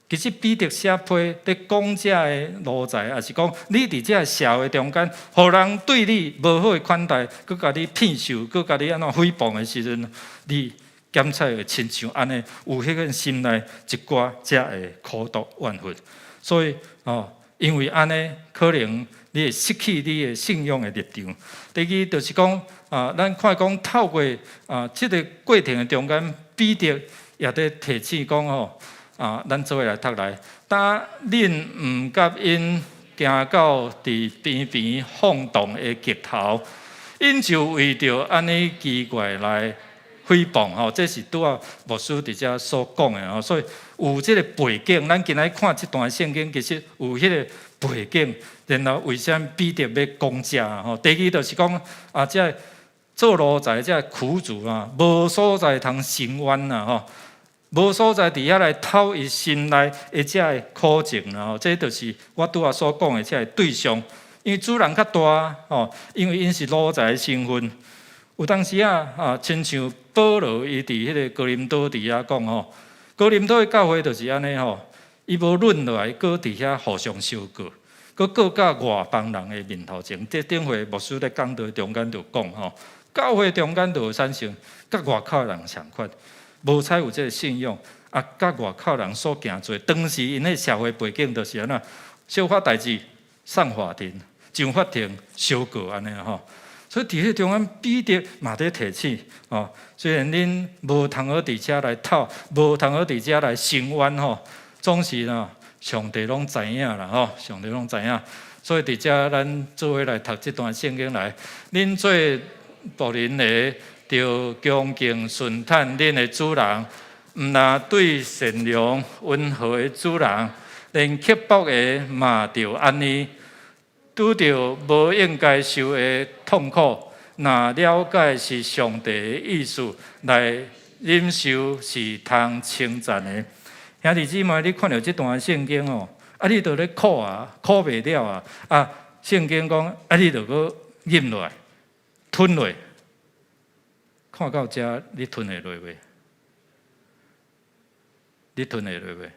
其實彼得寫批佇講這个奴才，抑是講你佇這个社會中間，予人對你無好的款待，閣共你騙受，閣共你按怎誹謗的時陣，你檢測會親像按呢，有彼個心內一寡這个苦毒怨恨。所以哦，因為按呢，可能你會失去你的信仰的立場。第二就是講啊，咱看講透過啊這个過程的中間，彼得也佇提醒講吼，啊，咱做伙來讀來。當恁毋佮𪜶行到佇邊邊晃動的極頭，𪜶就為著按呢奇怪來誹謗吼，這是拄仔牧師佇遮所講的吼，所以有這個背景，咱今仔日看這段聖經，其實有彼個背景，然後為啥物彼得欲講這吼？第二就是講啊，這個做奴才這個苦主啊，無所在通伸冤啊吼，無所在佇遐來討伊心內的這个苦情啦吼，這就是我拄仔所講的這个對象，因為主人較大吼，因為𪜶是奴才的身份。有當時啊，啊，親像保羅伊佇彼个哥林多佇遐講吼，哥林多的教會就是按呢吼，伊無論落來，閣佇遐互相相告，閣告到外邦人的面頭前。這頂回牧師咧講道中間就講吼，教會中間就會產生佮外口人仝款，無采有這个信仰，啊，佮外口人所行做，當時𪜶的社會背景就是按怎，小發代誌上法庭，上法庭相告按呢吼。所以佇彼中間，彼得嘛佇提醒哦，雖然恁無通好佇遮來討，無通好佇遮來伸冤吼，總是呢，上帝攏知影啦吼，上帝攏知影。所以佇遮咱做伙來讀這段聖經來，恁做僕人的，著恭敬順趁恁的主人，毋但對善良溫和的主人，連刻薄的嘛著按呢。拄著無應該受的痛苦，若了解是上帝的意思來忍受是通稱讚的。兄弟姊妹，你看著這段聖經哦，啊，你著咧苦啊，苦袂了啊！啊，聖經講，啊，你著閣忍落來，吞落。看到遮，你吞會落袂？你吞會落袂？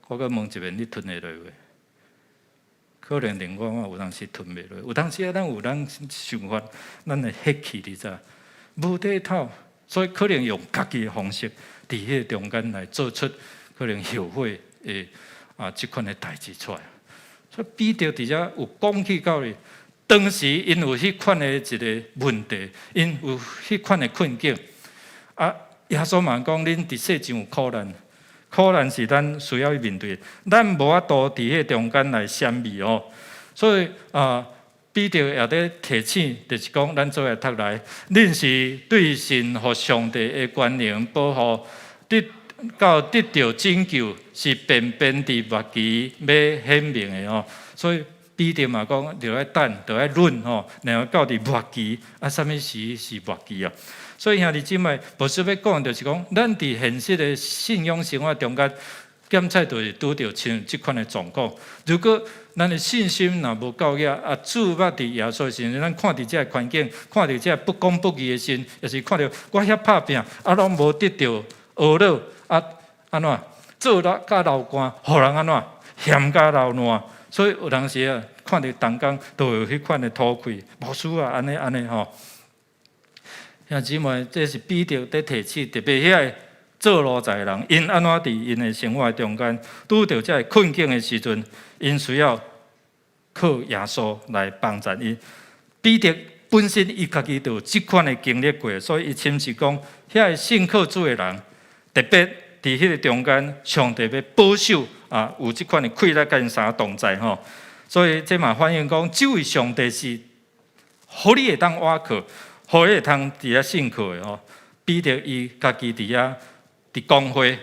我閣問一遍，你吞會落袂？可能連我嘛有當時吞袂落，有當時啊，咱有咱想法，咱會血氣你知？無得討，所以可能用家己的方式，佇彼个中間來做出可能後悔的啊，這款的代誌出來。所以彼得佇遮有講起到咧，當時𪜶有彼款的一个問題，𪜶有彼款的困境。啊，耶穌嘛講，恁佇世上有苦難。苦難是咱需要去面對，咱無法度佇彼中間來閃避哦。所以啊，彼得也佇提醒，就是講咱做伙讀來，恁是對順服上帝的權能保護，得到得著拯救，是便便佇末期欲顯明的哦。所以彼得嘛講，著愛等，著愛忍吼，然後到佇末期，啊，啥物時是末期啊？所以兄弟姊妹，牧師欲講就是講，咱佇現實的信仰生活中間，檢測就是拄著像這款的狀況。如果咱的信心若無夠額，啊，注目佇耶穌的時陣，咱看佇這个環境，看佇這个不公不義的時陣，抑是看著我遐拍拚，啊，攏無得著呵咾，啊，按怎做了甲流汗，予人按怎嫌甲流爛。所以有當時啊，看著同工都有彼款的吐氣，牧師啊，按呢按呢吼。兄姊妹，這是彼得佇提醒，特別遐个做奴才的人，𪜶按怎佇𪜶的生活中間拄著這个困境的時陣，𪜶需要靠耶穌來幫助𪜶。彼得本身伊家己就有這款的經歷過，所以伊親自講，遐个信靠主的人，特別佇彼个中間，上帝欲保守啊，有這款的氣力佮𪜶相同在吼。所以這嘛反映講，這位上帝是，予你會當倚靠，予你會通佇遐信靠的吼。彼得伊家己佇遐佇公會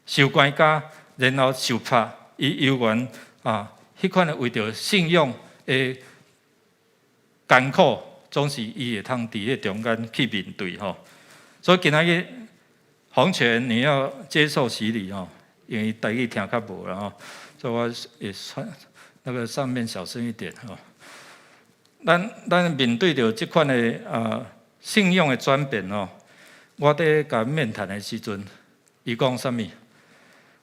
受關監，然後受拍，伊猶原啊，彼款的為著信仰的艱苦，總是伊會通佇彼中間去面對吼。所以今仔日黃泉你要接受洗禮吼，因為台語聽較無啦吼，所以我會算那個上面小聲一點吼。咱面對著這款的啊信仰的轉變吼，我佇共面談的時陣，伊講啥物？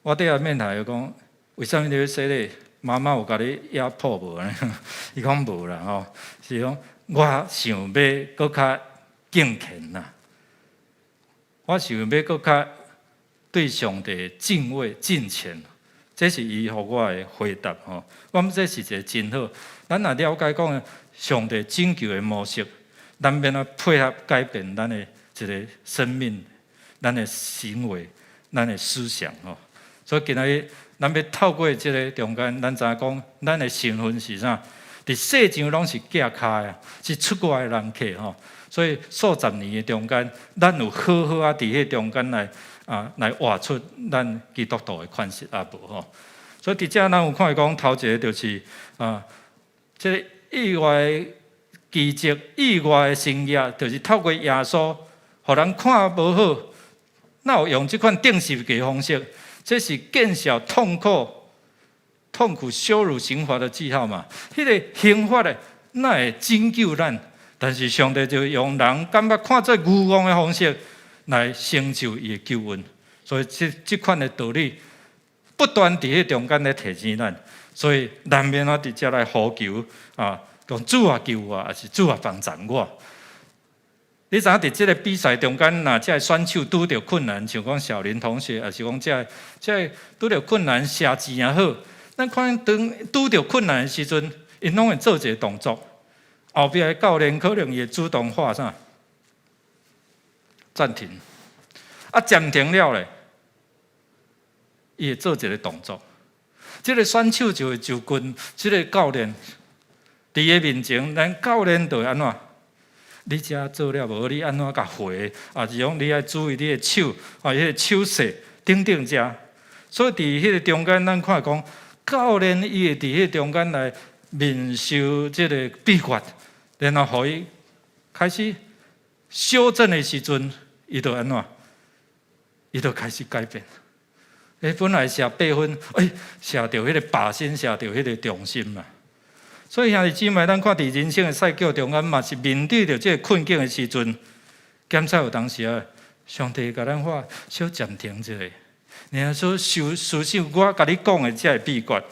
我佇共面談，伊講為啥物你欲洗禮？媽媽有共你壓迫無？伊講無啦吼，是講我想欲閣較敬虔啦，我想欲閣較對上帝敬畏敬虔，這是伊予我的回答吼。我感覺這是一个真好。咱若了解講上帝拯救的模式，咱欲按怎配合改變咱的一个生命，咱的行為、咱的思想吼。所以今仔日咱欲透過這个中間，咱知影講，咱的身份是啥？佇世上攏是寄跤的，是出外的人客吼。所以數十年的中間，咱有好好仔佇彼中間來啊，來活出咱基督徒的款式抑無吼。所以佇遮咱有看講頭一个就是啊，這个意外的奇蹟、意外的神蹟，就是透過耶穌，予人看無好，哪有用這款釘十字架方式？這是見笑痛苦、痛苦、羞辱刑罰的記號嘛？彼个刑罰的，哪會拯救咱？但是上帝就用人感覺看做愚戇的方式來成就伊的救恩。所以這這款的道理不斷佇彼中間咧提醒咱。所以難免我佇遮來呼求啊，講主啊救我，抑是主啊幫助我。你知影佇這个比賽中間，若這个選手拄著困難，像講小林同學，抑是講這个這个拄著困難寫字也好，咱看當拄著困難的時陣，𪜶攏會做一个動作。後壁的教練可能會主動喊啥？暫停。啊，暫停了咧，伊會做一个動作。這个選手就會就近這个教練佇伊面前，咱教練就會按怎？你遮做了無？你按怎共回？抑是講你愛注意你的手，啊，彼个手勢等等遮。所以佇彼个中間，咱看講教練伊會佇彼個中間來面授這个秘訣，然後予伊開始修正的時陣，伊就按怎？伊就開始改變。欸，本來射八分，欸，射著彼个靶心，射著彼个中心嘛。所以兄弟姊妹，咱看佇人生的賽局中間，嘛是面對著這个困境的時陣，檢查有當時啊，上帝共咱話小暫停一下，然後說思思想我共你講的這个秘訣。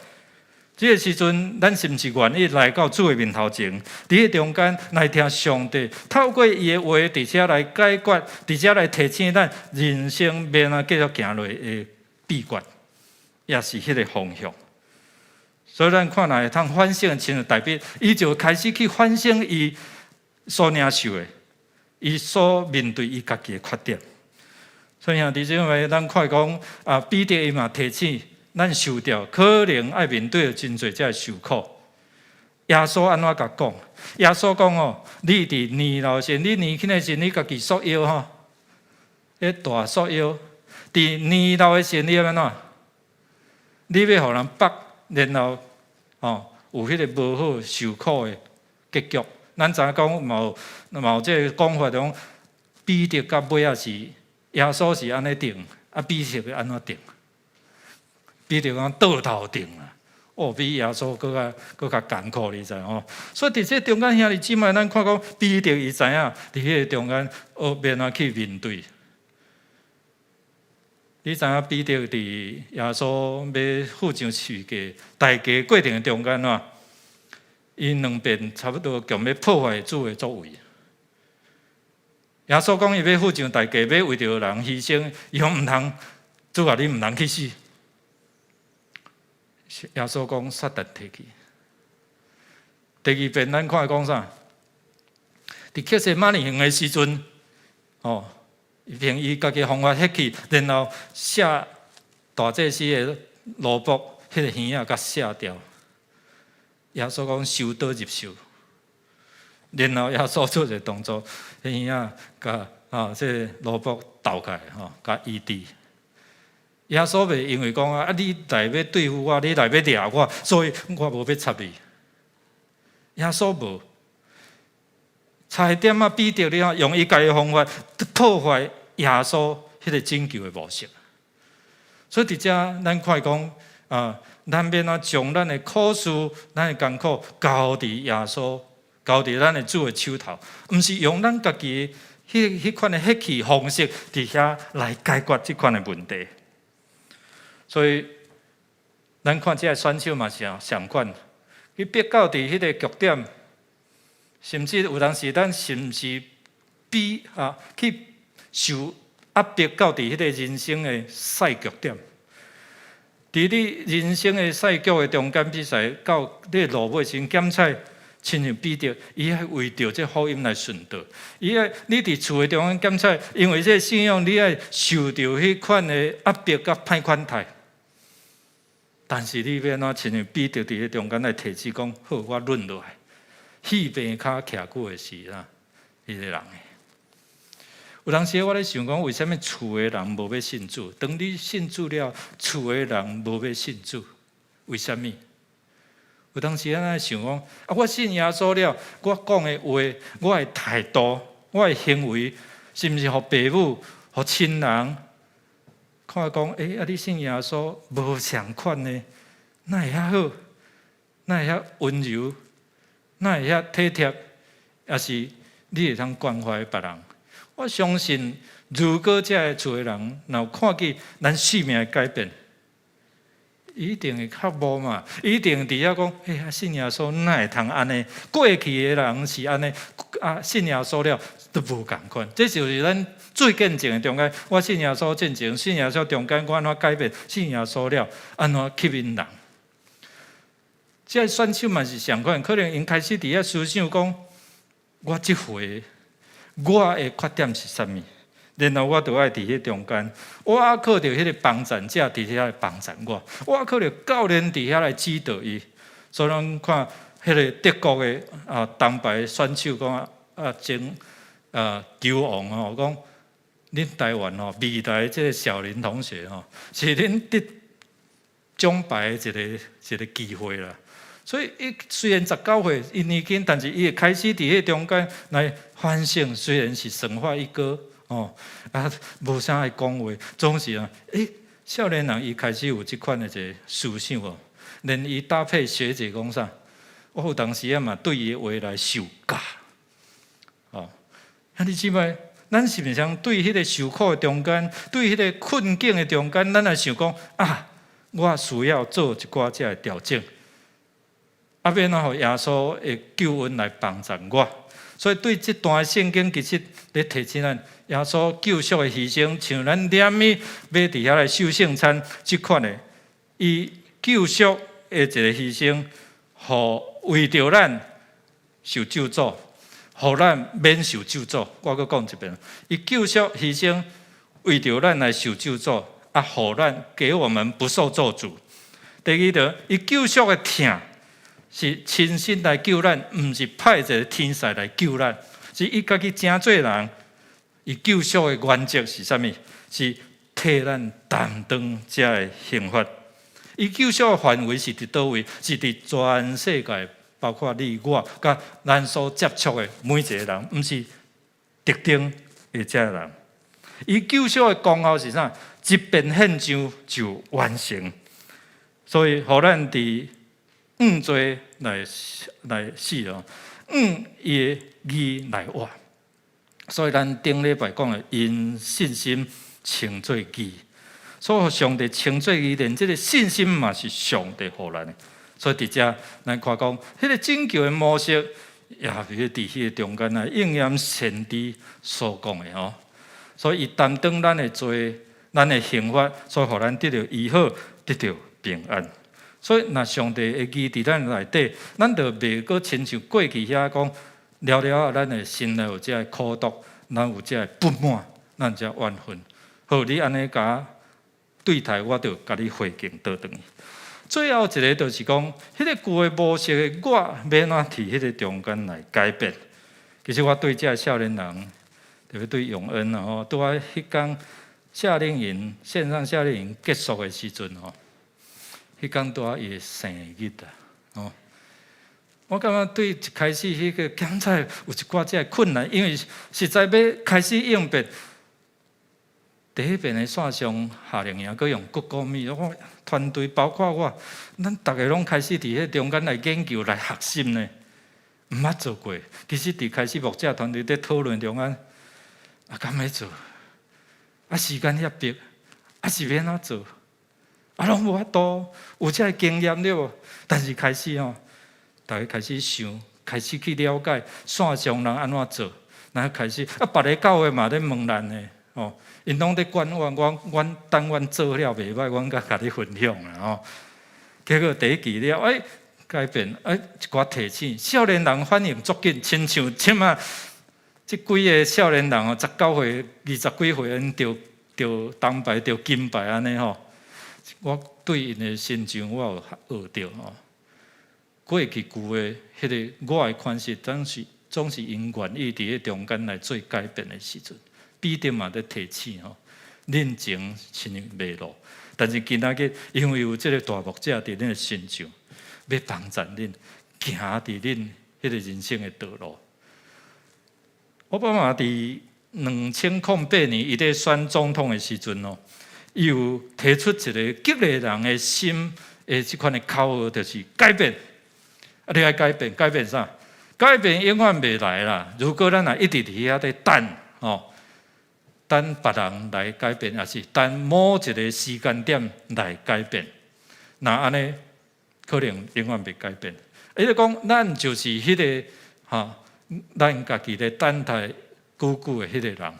這个時陣，咱是毋是願意來到主的面頭前，佇彼中間來聽上帝透過伊的話，佇遮來解決，佇遮來提醒咱人生欲按怎繼續行落的秘訣，抑是彼个方向。所以咱看若會通反省，親像大衛，伊就開始去反省伊所領受的，伊所面對伊家己的缺點。所以兄弟姊妹，咱看講啊，彼得伊嘛提醒咱受著可能愛面對真濟這个受苦。耶穌按怎共講？耶穌講哦，你佇年老時，你年輕的時，你家己束腰吼，彼大束腰。佇年老的時，你欲按怎？你欲予人縛，然後哦，有彼个無好受苦的結局。咱知影講嘛有嘛有這个講法，講彼得到尾仔是耶穌是按呢釘，啊彼得欲按怎釘？彼得講倒頭釘啊！哦，比耶穌閣較閣較艱苦，你知吼？所以佇這中間兄弟姊妹，咱看講彼得伊知影佇彼個中間學欲按怎去面對。你知影彼得佇耶穌欲付上十字架代價過程中間啊，伊兩遍差不多強欲破壞主的作為。耶穌講伊欲付上代價，欲為著人犧牲，伊講毋通，主啊，你毋通去死。耶穌講撒旦退去。第二遍咱看伊講啥？佇客西馬尼園的時陣，哦。憑伊家己方法彼去，然後卸大祭司的奴僕彼个耳仔，共卸掉。耶穌講收刀入手，然後耶穌做一个動作，彼耳仔共啊，這个奴僕鬥開吼，共醫治。耶穌袂因為講啊，你來欲對付我，你來欲掠我，所以我無欲插你。耶穌無。差一點仔，彼得你看用伊家己的方法破壞耶穌彼个拯救的模式。所以佇遮咱看講啊，咱欲按怎將咱的苦事、咱的艱苦交佇耶穌、交佇咱的主的手頭，毋是用咱家己彼彼款的血氣方式佇遐來解決這款的問題。所以，咱看這个選手嘛是相款，去逼到佇彼个極點。甚至有當時，咱是毋是比啊去受壓迫到佇彼个人生的賽局點？佇你人生的賽局的中間比賽，到你落尾時，檢測親像彼得，伊愛為著這福音來殉道。伊愛你佇厝的中間檢查，因為這個信仰，你愛受著彼款的壓迫佮歹款待。但是你欲按怎親像彼得佇彼中間來提醒講，好，我忍落來。戲棚跤徛久的是啥？彼個人的。有當時我咧想講，為啥物厝的人無欲信主？當你信主了，厝的人無欲信主，為啥物？有當時咱咧想講，啊，我信耶穌了，我講的話，我的態度，我的行為，是毋是予爸母、予親人看講？欸，啊，你信耶穌無仝款的，哪會遐好？哪會遐溫柔？哪會遐體貼？抑是你會通關懷別人？我相信，如果這个厝的人若有看見咱生命的改變，伊一定會較無嘛，伊一定佇遐講，欸，信耶穌哪會通按呢？過去的人是按呢，啊，信耶穌了都無仝款。這就是咱做見證的中間。我信耶穌進前，信耶穌中間，我按怎改變？信耶穌了，按怎吸引人？這个選手嘛是仝款，可能𪜶開始佇遐思想講，我這回我的缺點是啥物？然後我就愛佇彼中間，我猶靠著彼个幫贊者佇遐來幫贊我，我猶靠著教練佇遐來指導伊。所以咱看彼个德國的啊銅牌選手講啊，前啊球王吼講，恁台灣吼未來這个小林同學吼，是恁得獎牌的一个一个機會啦。所以伊雖然19歲，伊年輕，但是伊會開始佇彼中間來反省。雖然是算法一哥哦，啊，無啥愛講話，總是啊，欸，少年人伊開始有這款的一个思想哦。連伊搭配學姐講啥，我有當時啊嘛對伊的話來受教。哦，兄弟姊妹，咱是毋是通對彼个受苦的中間，對彼个困境的中間，咱來想講啊，我需要做一寡這个調整。啊，欲按怎予耶穌的救恩來幫助我？所以對這段聖經，其實咧提醒咱耶穌救贖的犧牲，像咱連物欲佇遐來受聖餐這款的，伊救贖的一个犧牲，予為著咱受咒詛，予咱免受咒詛。我閣講一遍，伊救贖犧牲為著咱來受咒詛，啊，予咱給我們不受咒詛。第二個，伊救贖的疼是親身來救咱，毋是派一个天使來救咱，是伊家己成做人。伊救贖的原則是啥物？是替咱擔當這个刑罰。伊救贖的範圍是佇佗位？是佇全世界，包括你我，佮咱所接觸的每一个人，毋是特定的這个人。伊救贖的功效是啥？一遍獻上就完成。所以，予咱佇按罪來來死哦，按伊的義來活。所以，咱頂禮拜講的因信心稱做義，所以上帝稱做義，連這个信心嘛是上帝予咱的。所以佇遮咱看講，彼个拯救的模式，也是佇彼个中間來應驗先知所講的吼。所以，伊擔當咱的罪，咱的刑罰，所以予咱得著醫好，得著平安。所以，若上帝的義佇咱內底，咱就袂閣親像過去遐講，了了啊，咱的心內有這个苦毒，咱有這个不滿，咱有這怨恨。好，你按呢共我對待，我就共你回敬倒轉去。最後一个就是講，彼个舊的模式的我，欲按怎佇彼个中間來改變？其實我對這个少年人，特別對永恩啊吼，拄仔彼工夏令營線上夏令營結束的時陣吼，彼工拄仔伊的生日啊，吼！我感覺對一開始彼個檢查有一寡這个困難，因為實在欲開始應變。第一遍的線上夏令營，閣用 Google Meet，我團隊包括我，咱逐个攏開始佇彼中間來研究、來學習呢。毋捌做過，其實佇開始牧者團隊佇討論中間，啊，敢欲做？啊，時間遐迫，啊是欲按怎做？啊，攏無法度，有這个經驗對無？但是開始吼，逐家開始想，開始去了解線上人按怎做，然後開始啊，別个教會嘛咧問咱呢，吼，𪜶攏咧管阮，阮等阮做了袂䆀，阮才共你分享啦吼。結果第一期了，欸，改變，啊，一寡提醒，少年人反應足緊，親像這馬這幾个少年人哦，19歲、20幾歲，𪜶著著銅牌、著金牌按呢吼。我對𪜶的身上，我有學著吼。過去舊的彼个我的款式，總是𪜶願意佇彼中間來做改變的時陣，彼得嘛咧提醒吼，恁前親像迷路，但是今仔日因為有這个大牧者佇恁的身上，欲幫助恁行佇恁彼个人生的道路。奧巴馬佇2008年伊咧選總統的時陣哦，伊有提出一个激勵人的心的這款的口號，就是改變。啊，你愛改變，改變啥？改變永遠袂來啦。如果咱若一直佇遐咧等，吼，等別人來改變，抑是等某一个時間點來改變，若按呢，可能永遠袂改變。伊就講，咱就是彼个吼，咱家己咧等待久久的彼个人。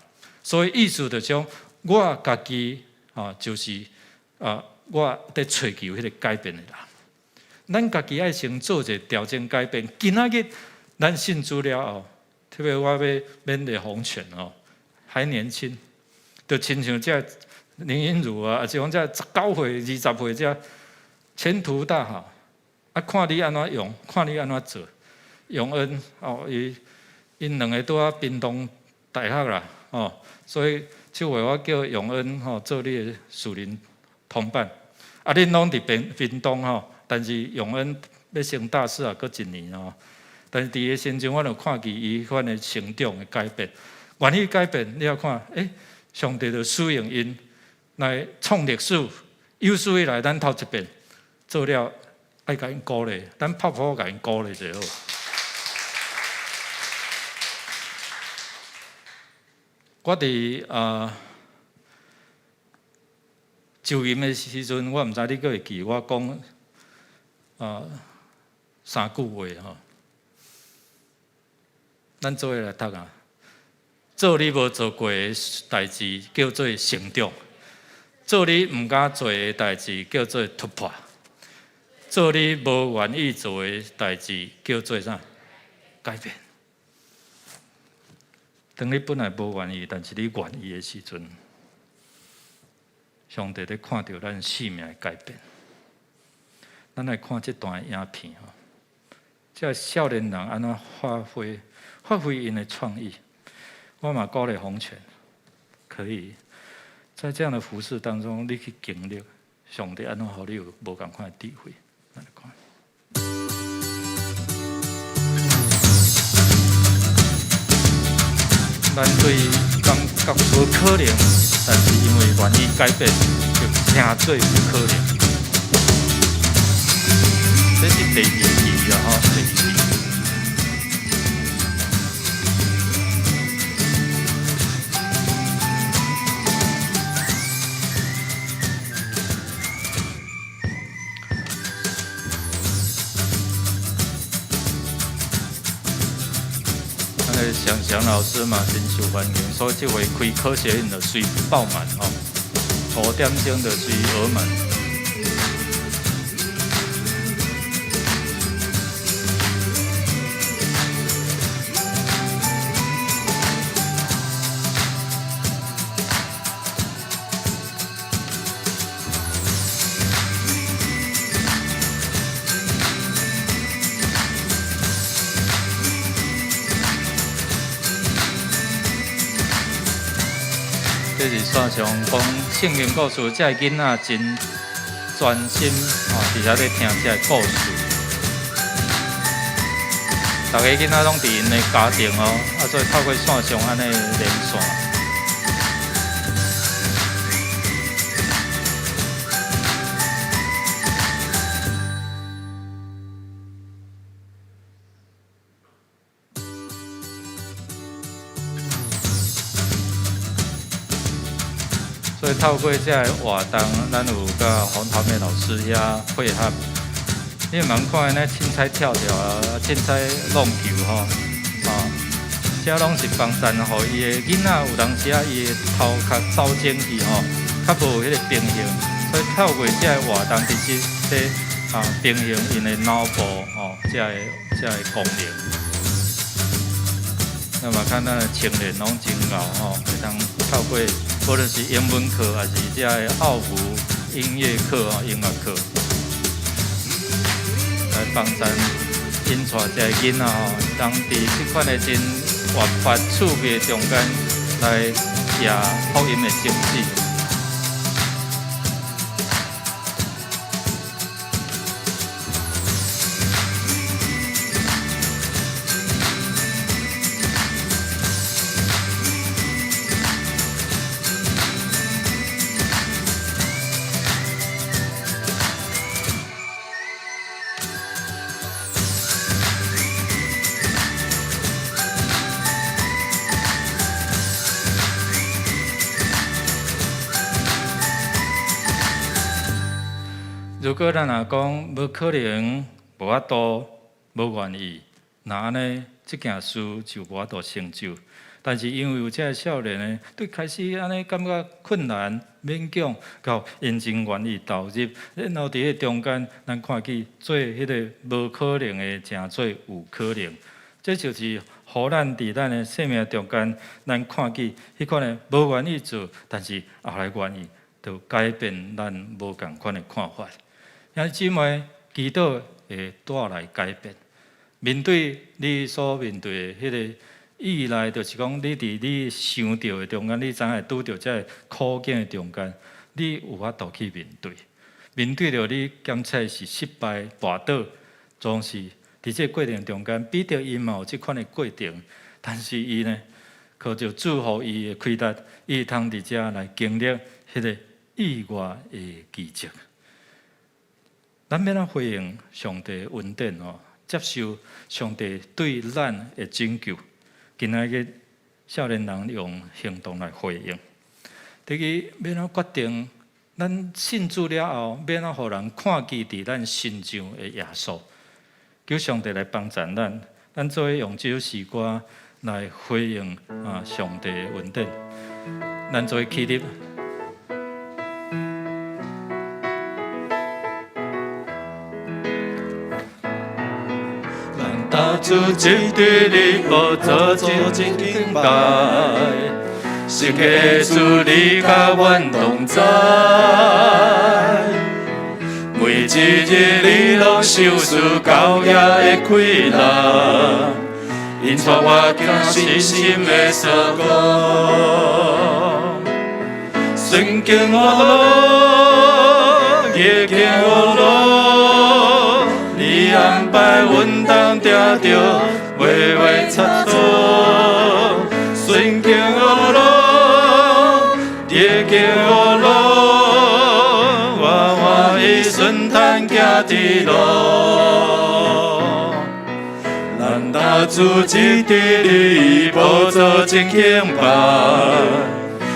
所以意思就是講，我家己吼，就是啊，我佇揣求彼个改變的人。咱家己愛先做一个調整改變。今仔日咱信主了後，特別我欲勉勵洪泉哦，還年輕，就親像這林英如啊，抑是講這19歲、20歲這前途大好。啊，看你按怎用，看你按怎做。永恩哦，伊𪜶兩个拄仔屏東大學啦，哦，所以這回我叫永恩吼做你的屬靈同伴。啊，恁攏佇屏東吼。但是永恩欲升大四啊，閣一年哦。但是佇伊身上，我就看見伊款的成長的改變，願意改變。你也看，欸，上帝就使用𪜶來創歷史，有史以來咱頭一遍做了，愛共𪜶鼓勵，咱拍噗共𪜶鼓勵就好。我佇就任的時陣，我毋知你閣會記我講三句話吼。咱做伙來讀啊，做你無做過的代誌叫做成長，做你毋敢做的代誌叫做突破，做你無願意做的代誌叫做啥？改變。當你本來無願意，但是你願意的時陣，上帝咧看著咱生命的改變。咱來看這段影片吼，這少年人按怎發揮𪜶的創意。我嘛鼓勵洪泉，可以在這樣的服事當中，你去經歷上帝按怎予你有無仝款的智慧。咱來看。咱對感覺無可能，但是因為願意改變，就成做有可能。這是第二期啦，吼，第二期。祥祥老師嘛真受歡迎，所以這回開科學院就隨爆滿吼，5點鐘就隨額滿。這是線上講聖經故事，這个囡仔真專心吼，佇遐咧聽這个故事。逐个囡仔攏佇𪜶的家庭哦，啊，所以透過線上按呢連線。所以透過這个活動，咱有佮洪桃妹老師遐配合。你會茫看呢，凊彩跳跳啊，凊彩弄球吼，啊，這攏是幫贊予伊的囡仔，有當時啊，伊的頭殼走精去吼，較無彼个平衡。所以透過這个活動，其實咧啊平衡𪜶的腦部吼，這个功能。那麼看咱的青年攏真𠢕吼，會當透過無論是英文課，還是這个奧福音樂課吼，音樂課，來幫咱𪜶帶這个囡仔吼，當佇這款的真活潑趣味中間來掖福音的種子。如果咱若講無可能、無法度、無願意，那按呢，這件事就無法度成就。但是因為有這个少年呢，對開始按呢感覺困難、勉強，到𪜶真願意投入，然後佇彼個中間，咱看見做彼个無可能的，成做有可能。這就是予咱佇咱的生命中間，咱看見彼款的無願意做，但是後來願意，就改變咱無仝款的看法。兄弟姊妹，祈禱會帶來改變。面對你所面對的彼个意內，就是講你佇你想著的中間，你知影會拄著這个苦境的中間，你有法度去面對。面對著你檢測是失敗、跋倒，總是佇這个過程中間，彼得伊嘛有這款的過程，但是伊呢，靠著主予伊的氣力，伊會通佇遮來經歷彼个意外的奇蹟。咱欲按怎回應上帝恩典哦，接受上帝對咱的拯救。今仔日少年人用行動來回應。第二，欲按怎決定？咱信主了後，欲按怎予人看見佇咱身上的耶穌？求上帝來幫助咱，咱做伙用這首詩歌來回應啊上帝的恩典。咱做伙起立。咱主坐佇你寶座前敬拜，聖潔主你佮阮同在，每一日你攏賞賜高雅的氣力，引帶我行信心的山路，順境予路，逆境予路。你安排阮當定著，袂會差錯。順境予路，逆境予路，我歡喜順坦行天路。咱大主坐佇你寶座前敬拜，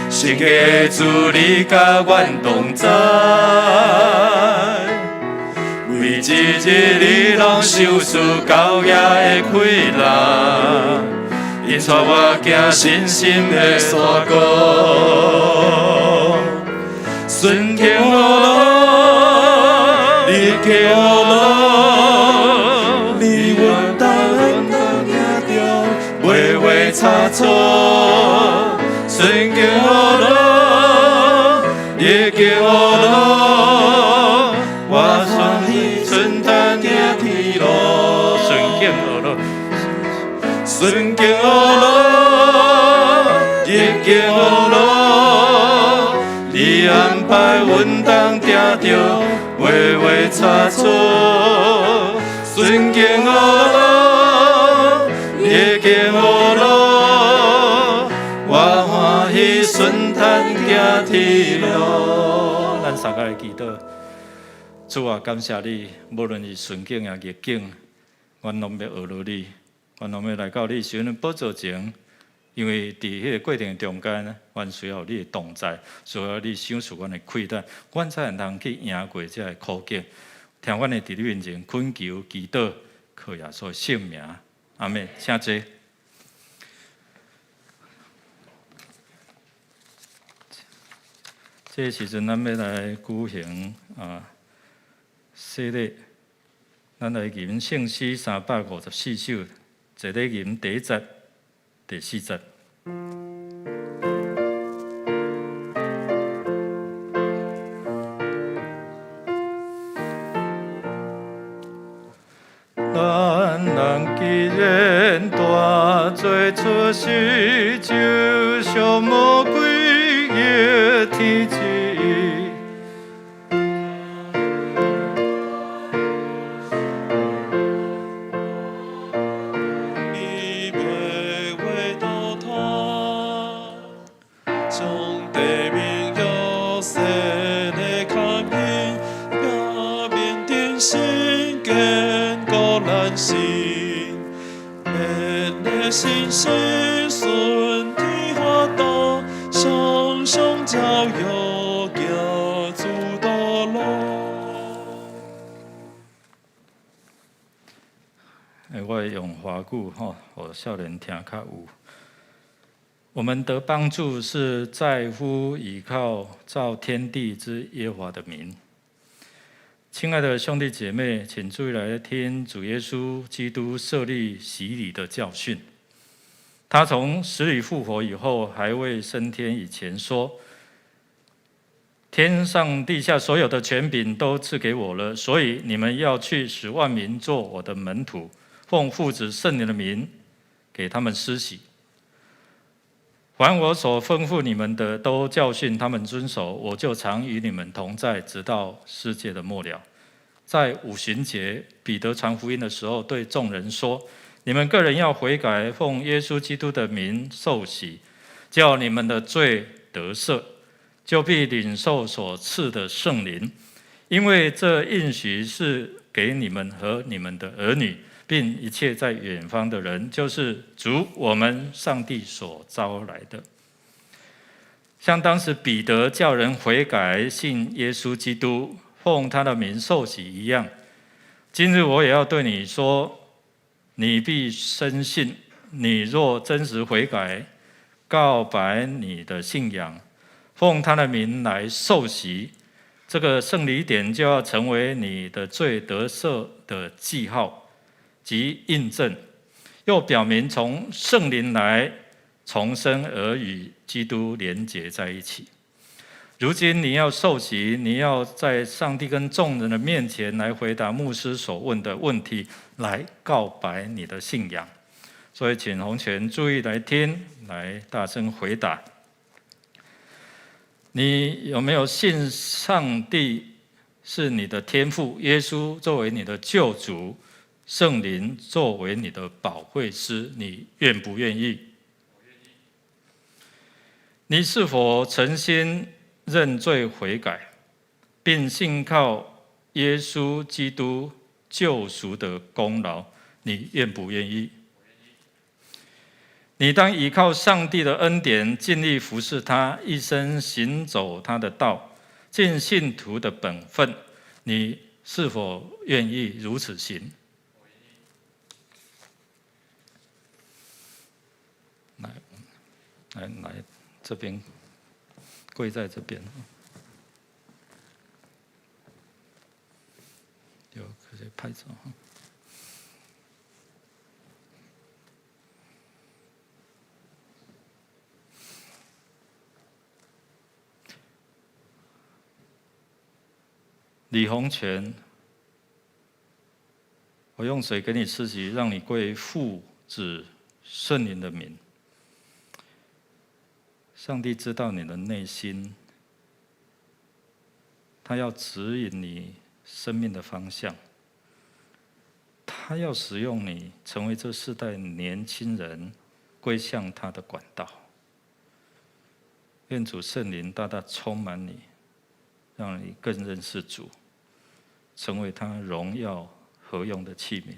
聖潔主你佮阮同在。每一日你攏賞賜高雅的氣力，引帶我行信心的山谷。順境予路，逆境予路，你阮同行著，袂會差錯。順境予路，逆境予路，我歡喜順坦行天路。順境予路，順境予路，逆境予路，你安排阮當定著，袂會差錯。順境予路，逆境予路，我歡喜順坦行天路。咱三个來祈禱，主啊，感謝你，無論是順境抑逆境，阮攏欲學落你，阮攏欲來到你施恩寶座前，因為佇彼個過程中間，阮需要你的同在，需要你賞賜阮的氣力，阮才會通去贏過這个苦境。聽阮的佇你面前懇求祈禱，靠耶穌聖名，阿們，請坐。這个時陣，咱欲來舉行啊，洗禮，咱來吟聖詩354首，坐咧吟第一節、第四節。咱人既然大罪出世，就像魔鬼的天使。伊袂話倒脫，將地面約瑟的看見，表面定心堅固難信，免的信心順天法度，常常照耀行主道路。欸，我會用華語吼，予少年聽較有。我們得幫助是在乎倚靠造天地之耶和華的名。親愛的兄弟姐妹，請注意來聽主耶穌基督設立洗禮的教訓。他從死裡復活以後，還未升天以前說：天上地下所有的權柄都賜給我了，所以你們要去使萬民做我的門徒，奉父子聖靈的名給他們施洗。凡我所吩咐你們的，都教訓他們遵守。我就常與你們同在，直到世界的末了。在五旬節，彼得傳福音的時候，對眾人說：你們各人要悔改，奉耶穌基督的名受洗，叫你們的罪得赦，就必領受所賜的聖靈。因為這應許是給你們和你們的兒女，並一切在遠方的人，就是主我們上帝所召來的。像當時彼得叫人悔改，信耶穌基督，奉他的名受洗一樣，今日我也要對你說，你必深信，你若真實悔改，告白你的信仰，奉他的名來受洗，這個聖禮典就要成為你的罪得赦的記號及印證，又表明從聖靈來重生而與基督連結在一起。如今你要受洗，你要在上帝跟眾人的面前來回答牧師所問的問題，來告白你的信仰。所以，請洪權注意來聽，來大聲回答。你有沒有信上帝是你的天父，耶穌作為你的救主，聖靈作為你的保惠師？你願不願意？你是否誠心認罪悔改，並信靠耶穌基督救贖的功勞？你願不願意？你當依靠上帝的恩典，盡力服侍他，一生行走他的道，盡信徒的本分。你是否願意如此行？來，來來，這邊跪在這邊，有可以拍照。李洪權，我用水給你施洗，讓你歸父子聖靈的名。上帝知道你的內心，他要指引你生命的方向，他要使用你成為這世代年輕人歸向他的管道。願主聖靈大大充滿你，讓你更認識主，成為他榮耀合用的器皿。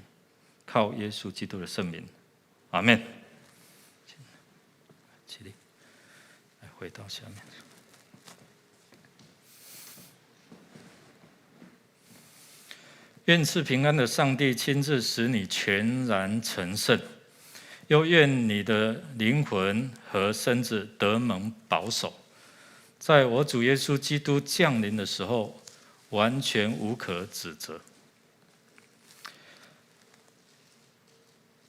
靠耶穌基督的聖名，阿門。起立，來回到下面。願賜平安的上帝親自使你全然成聖，又願你的靈魂和身子得蒙保守，在我主耶穌基督降臨的時候，完全無可指責。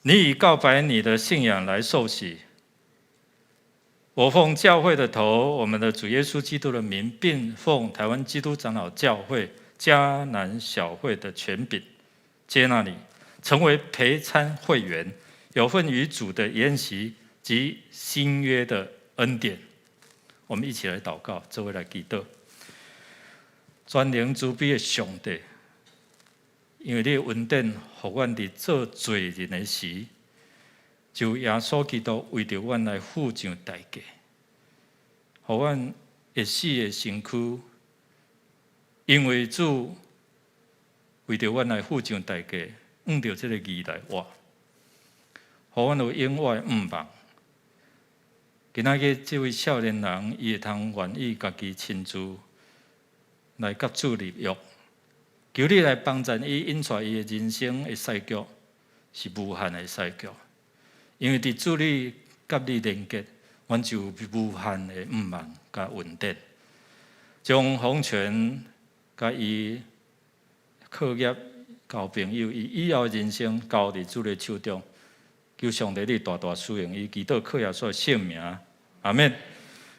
你以告白你的信仰來受洗，我奉教會的頭，我們的主耶穌基督的名，並奉台灣基督長老教會嘉南小會的權柄，接納你成為陪餐會員，有份於主的筵席及新約的恩典。我們一起來禱告，這位來祈禱。全能慈悲的上帝，因為你的恩典，予阮佇做罪人的時，就耶穌基督為著阮來付上代價，予阮會死的身軀，因為主為著阮來付上代價，按著這个義來活，予阮有永活的盼望。今仔日這位少年人，伊會通願意家己親自來佮主立約，求你來幫助伊，引帶伊的人生的賽局是無限的賽局，因為佇主裡佮你連結，阮就有無限的盼望佮恩典。將洪權佮伊課業、交朋友，伊以後的人生交佇主的手中，求上帝你大大使用伊，祈禱靠耶穌的聖名，阿們。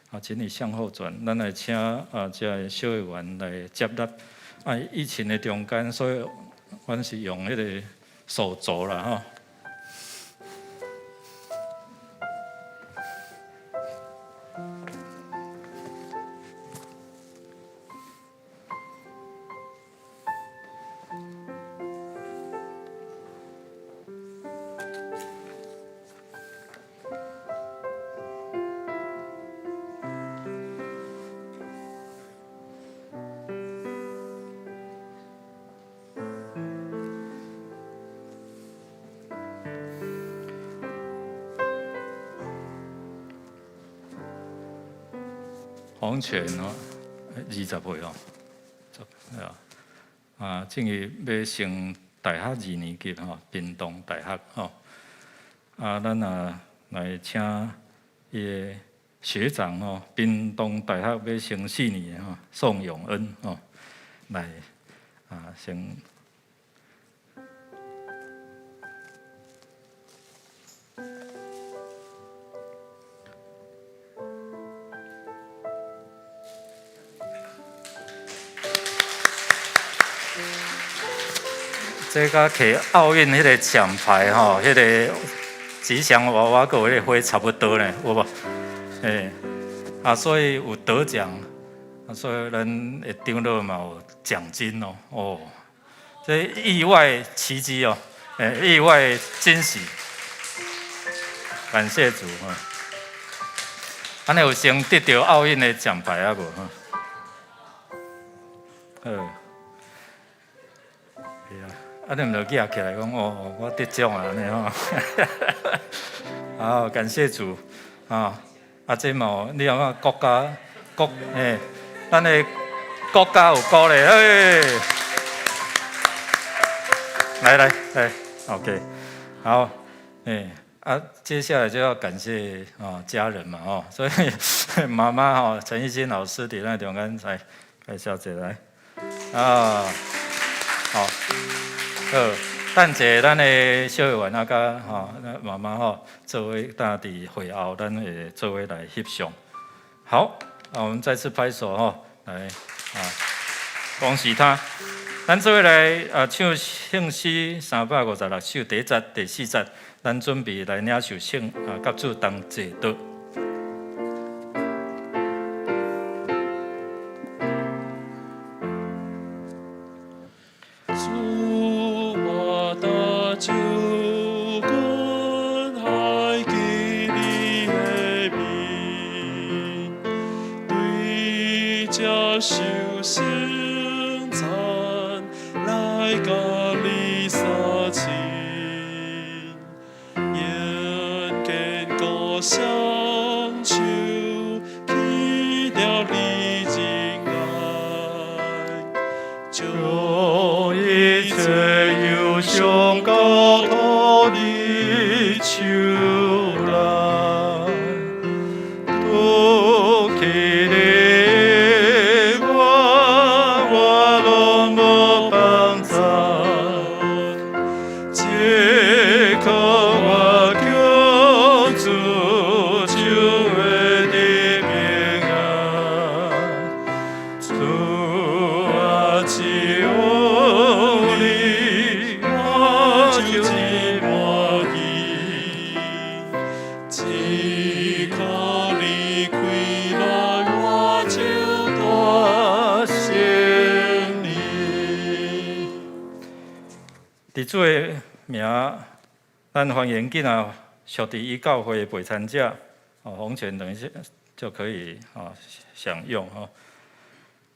啊，請你向後轉，咱來請啊，這个小會員來接納。啊，疫情的中間，所以阮是用彼个手肘啦，吼。黃泉哦，20歲哦，啊，啊，進去欲升大學二年級吼，屏東大學吼，啊，咱啊來請伊的學長吼，屏東大學欲升四年吼，宋永恩吼，來啊先。這佮摕奧運彼个獎牌吼，彼个吉祥娃娃閣有彼個花差不多呢，有無？欸，啊，所以有得獎，啊，所以咱的長老嘛有獎金哦，哦，這意外奇蹟哦，欸，意外驚喜，感謝主哈。按呢有先得著奧運的獎牌啊無？好。啊，你毋著舉起來講哦，我得獎啊，按呢吼。好，感謝主啊！啊，這嘛，你感覺國家國欸，咱的國家有鼓勵，欸，來來來，OK，好，欸，啊，接下來就要感謝啊家人嘛，哦，所以媽媽吼，陳義金老師佇咱中間來介紹一下來，啊，好。好，等者咱的小會員啊，佮吼媽媽吼，做伙搭佇會後，咱會做伙來翕相。好，啊，我們再次拍手吼，來啊，恭喜他。咱做伙來啊，唱聖詩356首第一節、第四節，咱準備來領受聖啊，佮主同齊禱。主我的救君，還記你的名，對這受聖餐來佮你相親，眼見故鄉愁，去掉你真愛，將一切憂傷交託你手內，拄起你我，我攏佇主的名，咱歡迎囝仔屬佇伊教會的陪餐者，哦，紅權等一下就可以哦享用吼。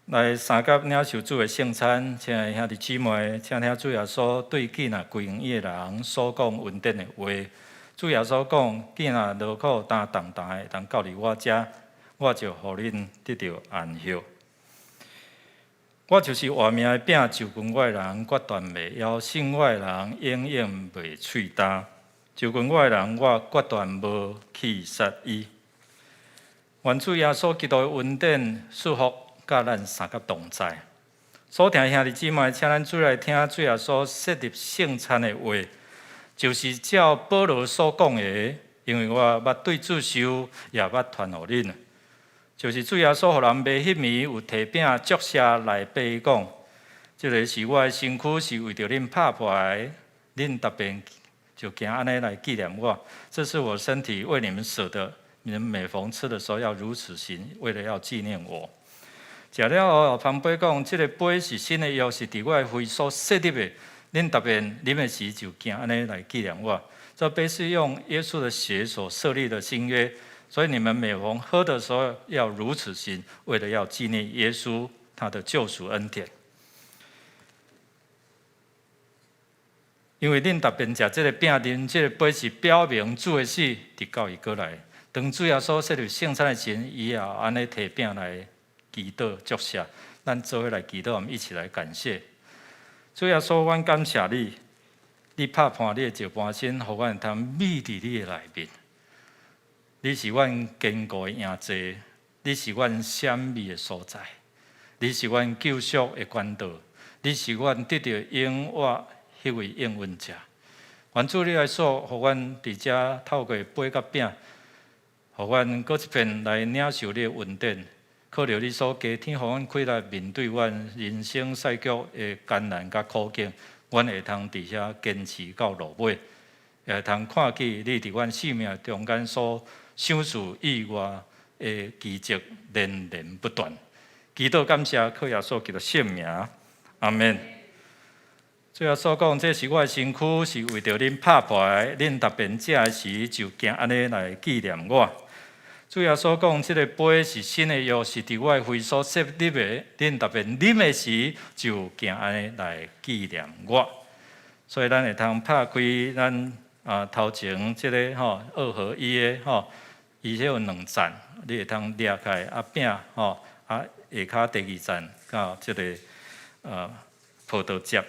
來三佮領受主的聖餐，親愛兄弟姊妹，請聽主耶穌對囝仔歸向伊的人所講恩典的話。主耶穌講：囝仔勞苦擔重擔的，通到佇我遮，我就予恁得著安息。我就是活命的餅，就近我的人決斷袂枵，信我的人永遠袂喙焦。就近我的人，我決斷無棄殺伊。願主耶穌基督的恩典祝福，佮咱三佮同在。所聽兄弟姊妹，請咱做來聽主耶穌設立聖餐的話，就是照保羅所講的，因為我捌對主受，也捌傳予恁。就是主耶穌予人賣彼暝，有提餅祝謝來擘伊講：這个是我的身軀，是為著恁拍破的，恁逐遍就行按呢來紀念我。這是我身體為你們捨的，你們每逢吃的時候要如此行，為了要紀念我。食了後，捧杯講：這个杯是新的約，是佇我的血所設立的，恁逐遍啉的時就行按呢來紀念我。這杯是用耶穌的血所設立的新約。所以你們每逢喝的時候要如此行，為了要紀念耶穌他的救贖恩典。因為恁逐遍食這个餅，啉這个杯，是表明主的死，直到伊閣來。當主耶穌設立聖餐的時，伊也按呢提餅來祈禱祝謝。咱做伙來祈禱，我們一起來感謝主耶穌。阮感謝你，你拍破你的石盤身，予阮會通覕佇你的內面。你是阮堅固的營寨，你是阮閃避的所在，你是阮救贖的管道，你是阮得著永活彼位應允者。願主你來賜予阮佇遮透過杯佮餅，予阮閣一遍來領受你的恩典，靠著你所加添予阮氣力，面對阮人生賽局的艱難佮苦境，阮會通佇遐堅持到落尾，也會通看見你佇阮生命中間所賞賜意外的奇蹟連連不斷。祈禱感謝，靠耶穌基督聖名，阿門。主耶穌講：這是我的身軀，是為著恁拍破的，恁逐遍食的時就行按呢來紀念我。主耶穌講：這个杯是新的約，是佇我的血所設立的，恁逐遍啉的時就行按呢來紀念我。所以咱會通拍開咱啊頭前這个吼二合一的吼。伊彼有兩層，你會通掠開啊餅吼，啊下跤第二層到這个葡萄汁。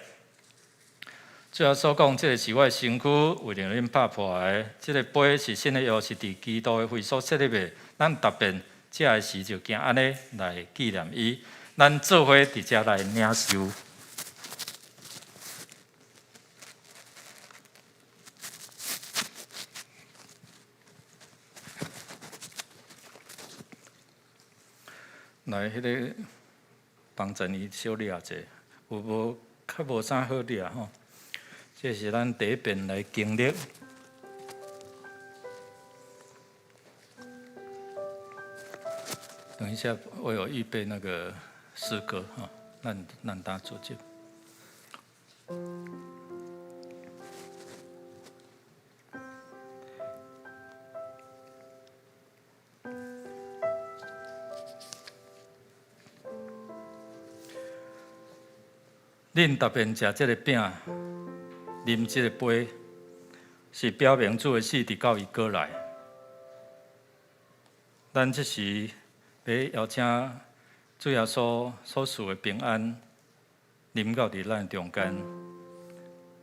主耶穌講，這个是我的身軀，為著恁拍破的。這个杯是新的約，是佇基督的血所設立的。咱逐遍食的時就行按呢來紀念伊。咱做伙佇遮來領受。來，彼个幫助伊小掠者，有無較無啥好掠吼？這是咱第一遍來經歷。等一下，我有預備那個詩歌哈，咱當組織。恁逐遍食這个餅，啉這個杯，是表明主的死直到伊閣來。咱這時欲邀請主耶穌所賜的平安臨到佇咱中間。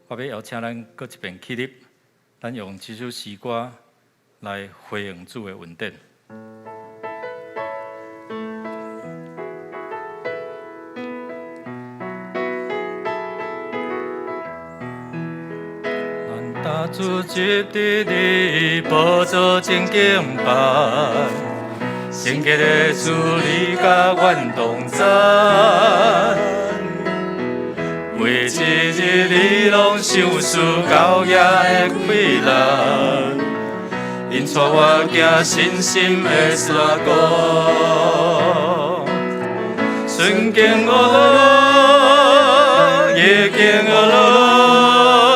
我欲邀請咱閣一遍起立，咱用這首詩歌來回應主的恩典。咱主集佇你寶座前敬拜，聖潔的主你佮阮同在，每一日你攏賞賜高雅的氣力，引帶我行信心的山谷，順境惡路，逆境惡路。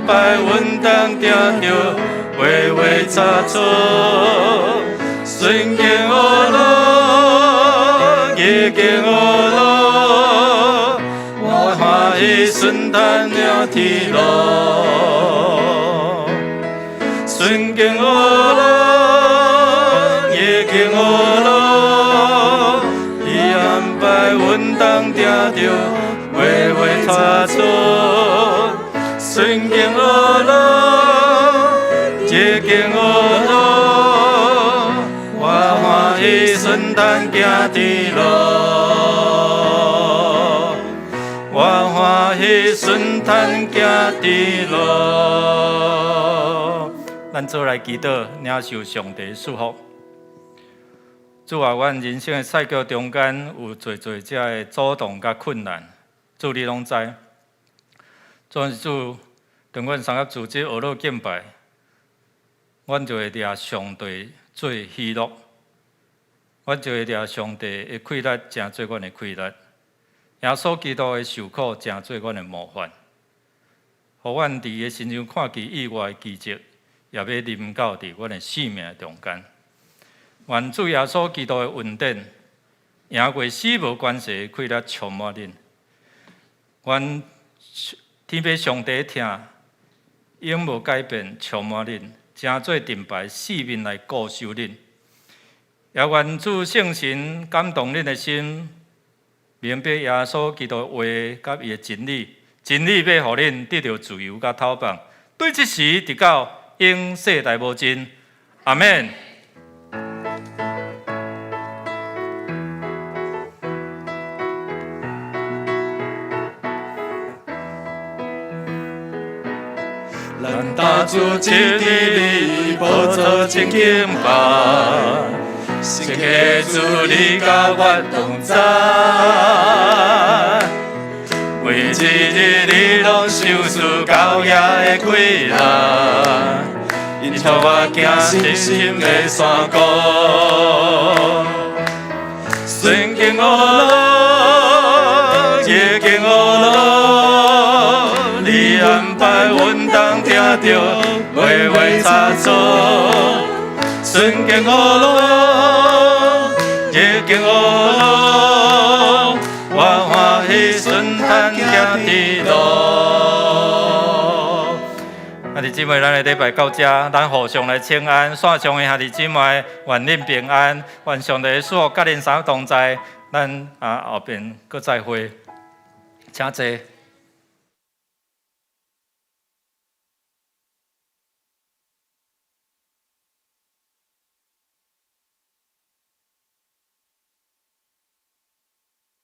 排，阮當定著話話差錯，順經學路，逆境學路，我歡喜順坦行天路，順境學路，逆境學路，伊安排阮當定著話話差錯，順境學路，逆境學路，我歡喜順坦行天路，我歡喜順坦行天路。咱做來祈禱，領受上帝祝福。主啊，阮人生的賽局中間有濟濟這的阻擋佮困難，主你攏知。總是主，當阮三合組織學樂敬拜，阮就會掠上帝做喜樂，阮就會掠上帝的氣力成做阮的氣力，耶穌基督的受苦成做阮的模範，予阮佇伊的身上看見意外的奇蹟，也欲臨到佇阮的生命中間。願主耶穌基督的恩典，贏過死無關係的氣力充滿恁。願天父上帝的疼永無改變，充滿恁，成做盾牌四面來顧守恁。也願主聖神感動恁的心，明白耶穌基督的話佮伊的真理，真理欲予恁得著自由佮透放。對這時直到永世代無盡。阿們。咱大主基地里宝座前敬拜，聖潔主你佮我同在，每一日你攏賞賜高雅的氣力，引導我行信心的山谷，順境學路，逆境學路，你安排阮當聽著話話差錯，順境學路，逆境學路，我歡喜順坦行天路。兄弟姊妹，咱的禮拜到這，咱互相來請安。線上的兄弟姊妹，願恁平安，願上帝祝福佮恁三同在。咱後邊閣再會，請坐。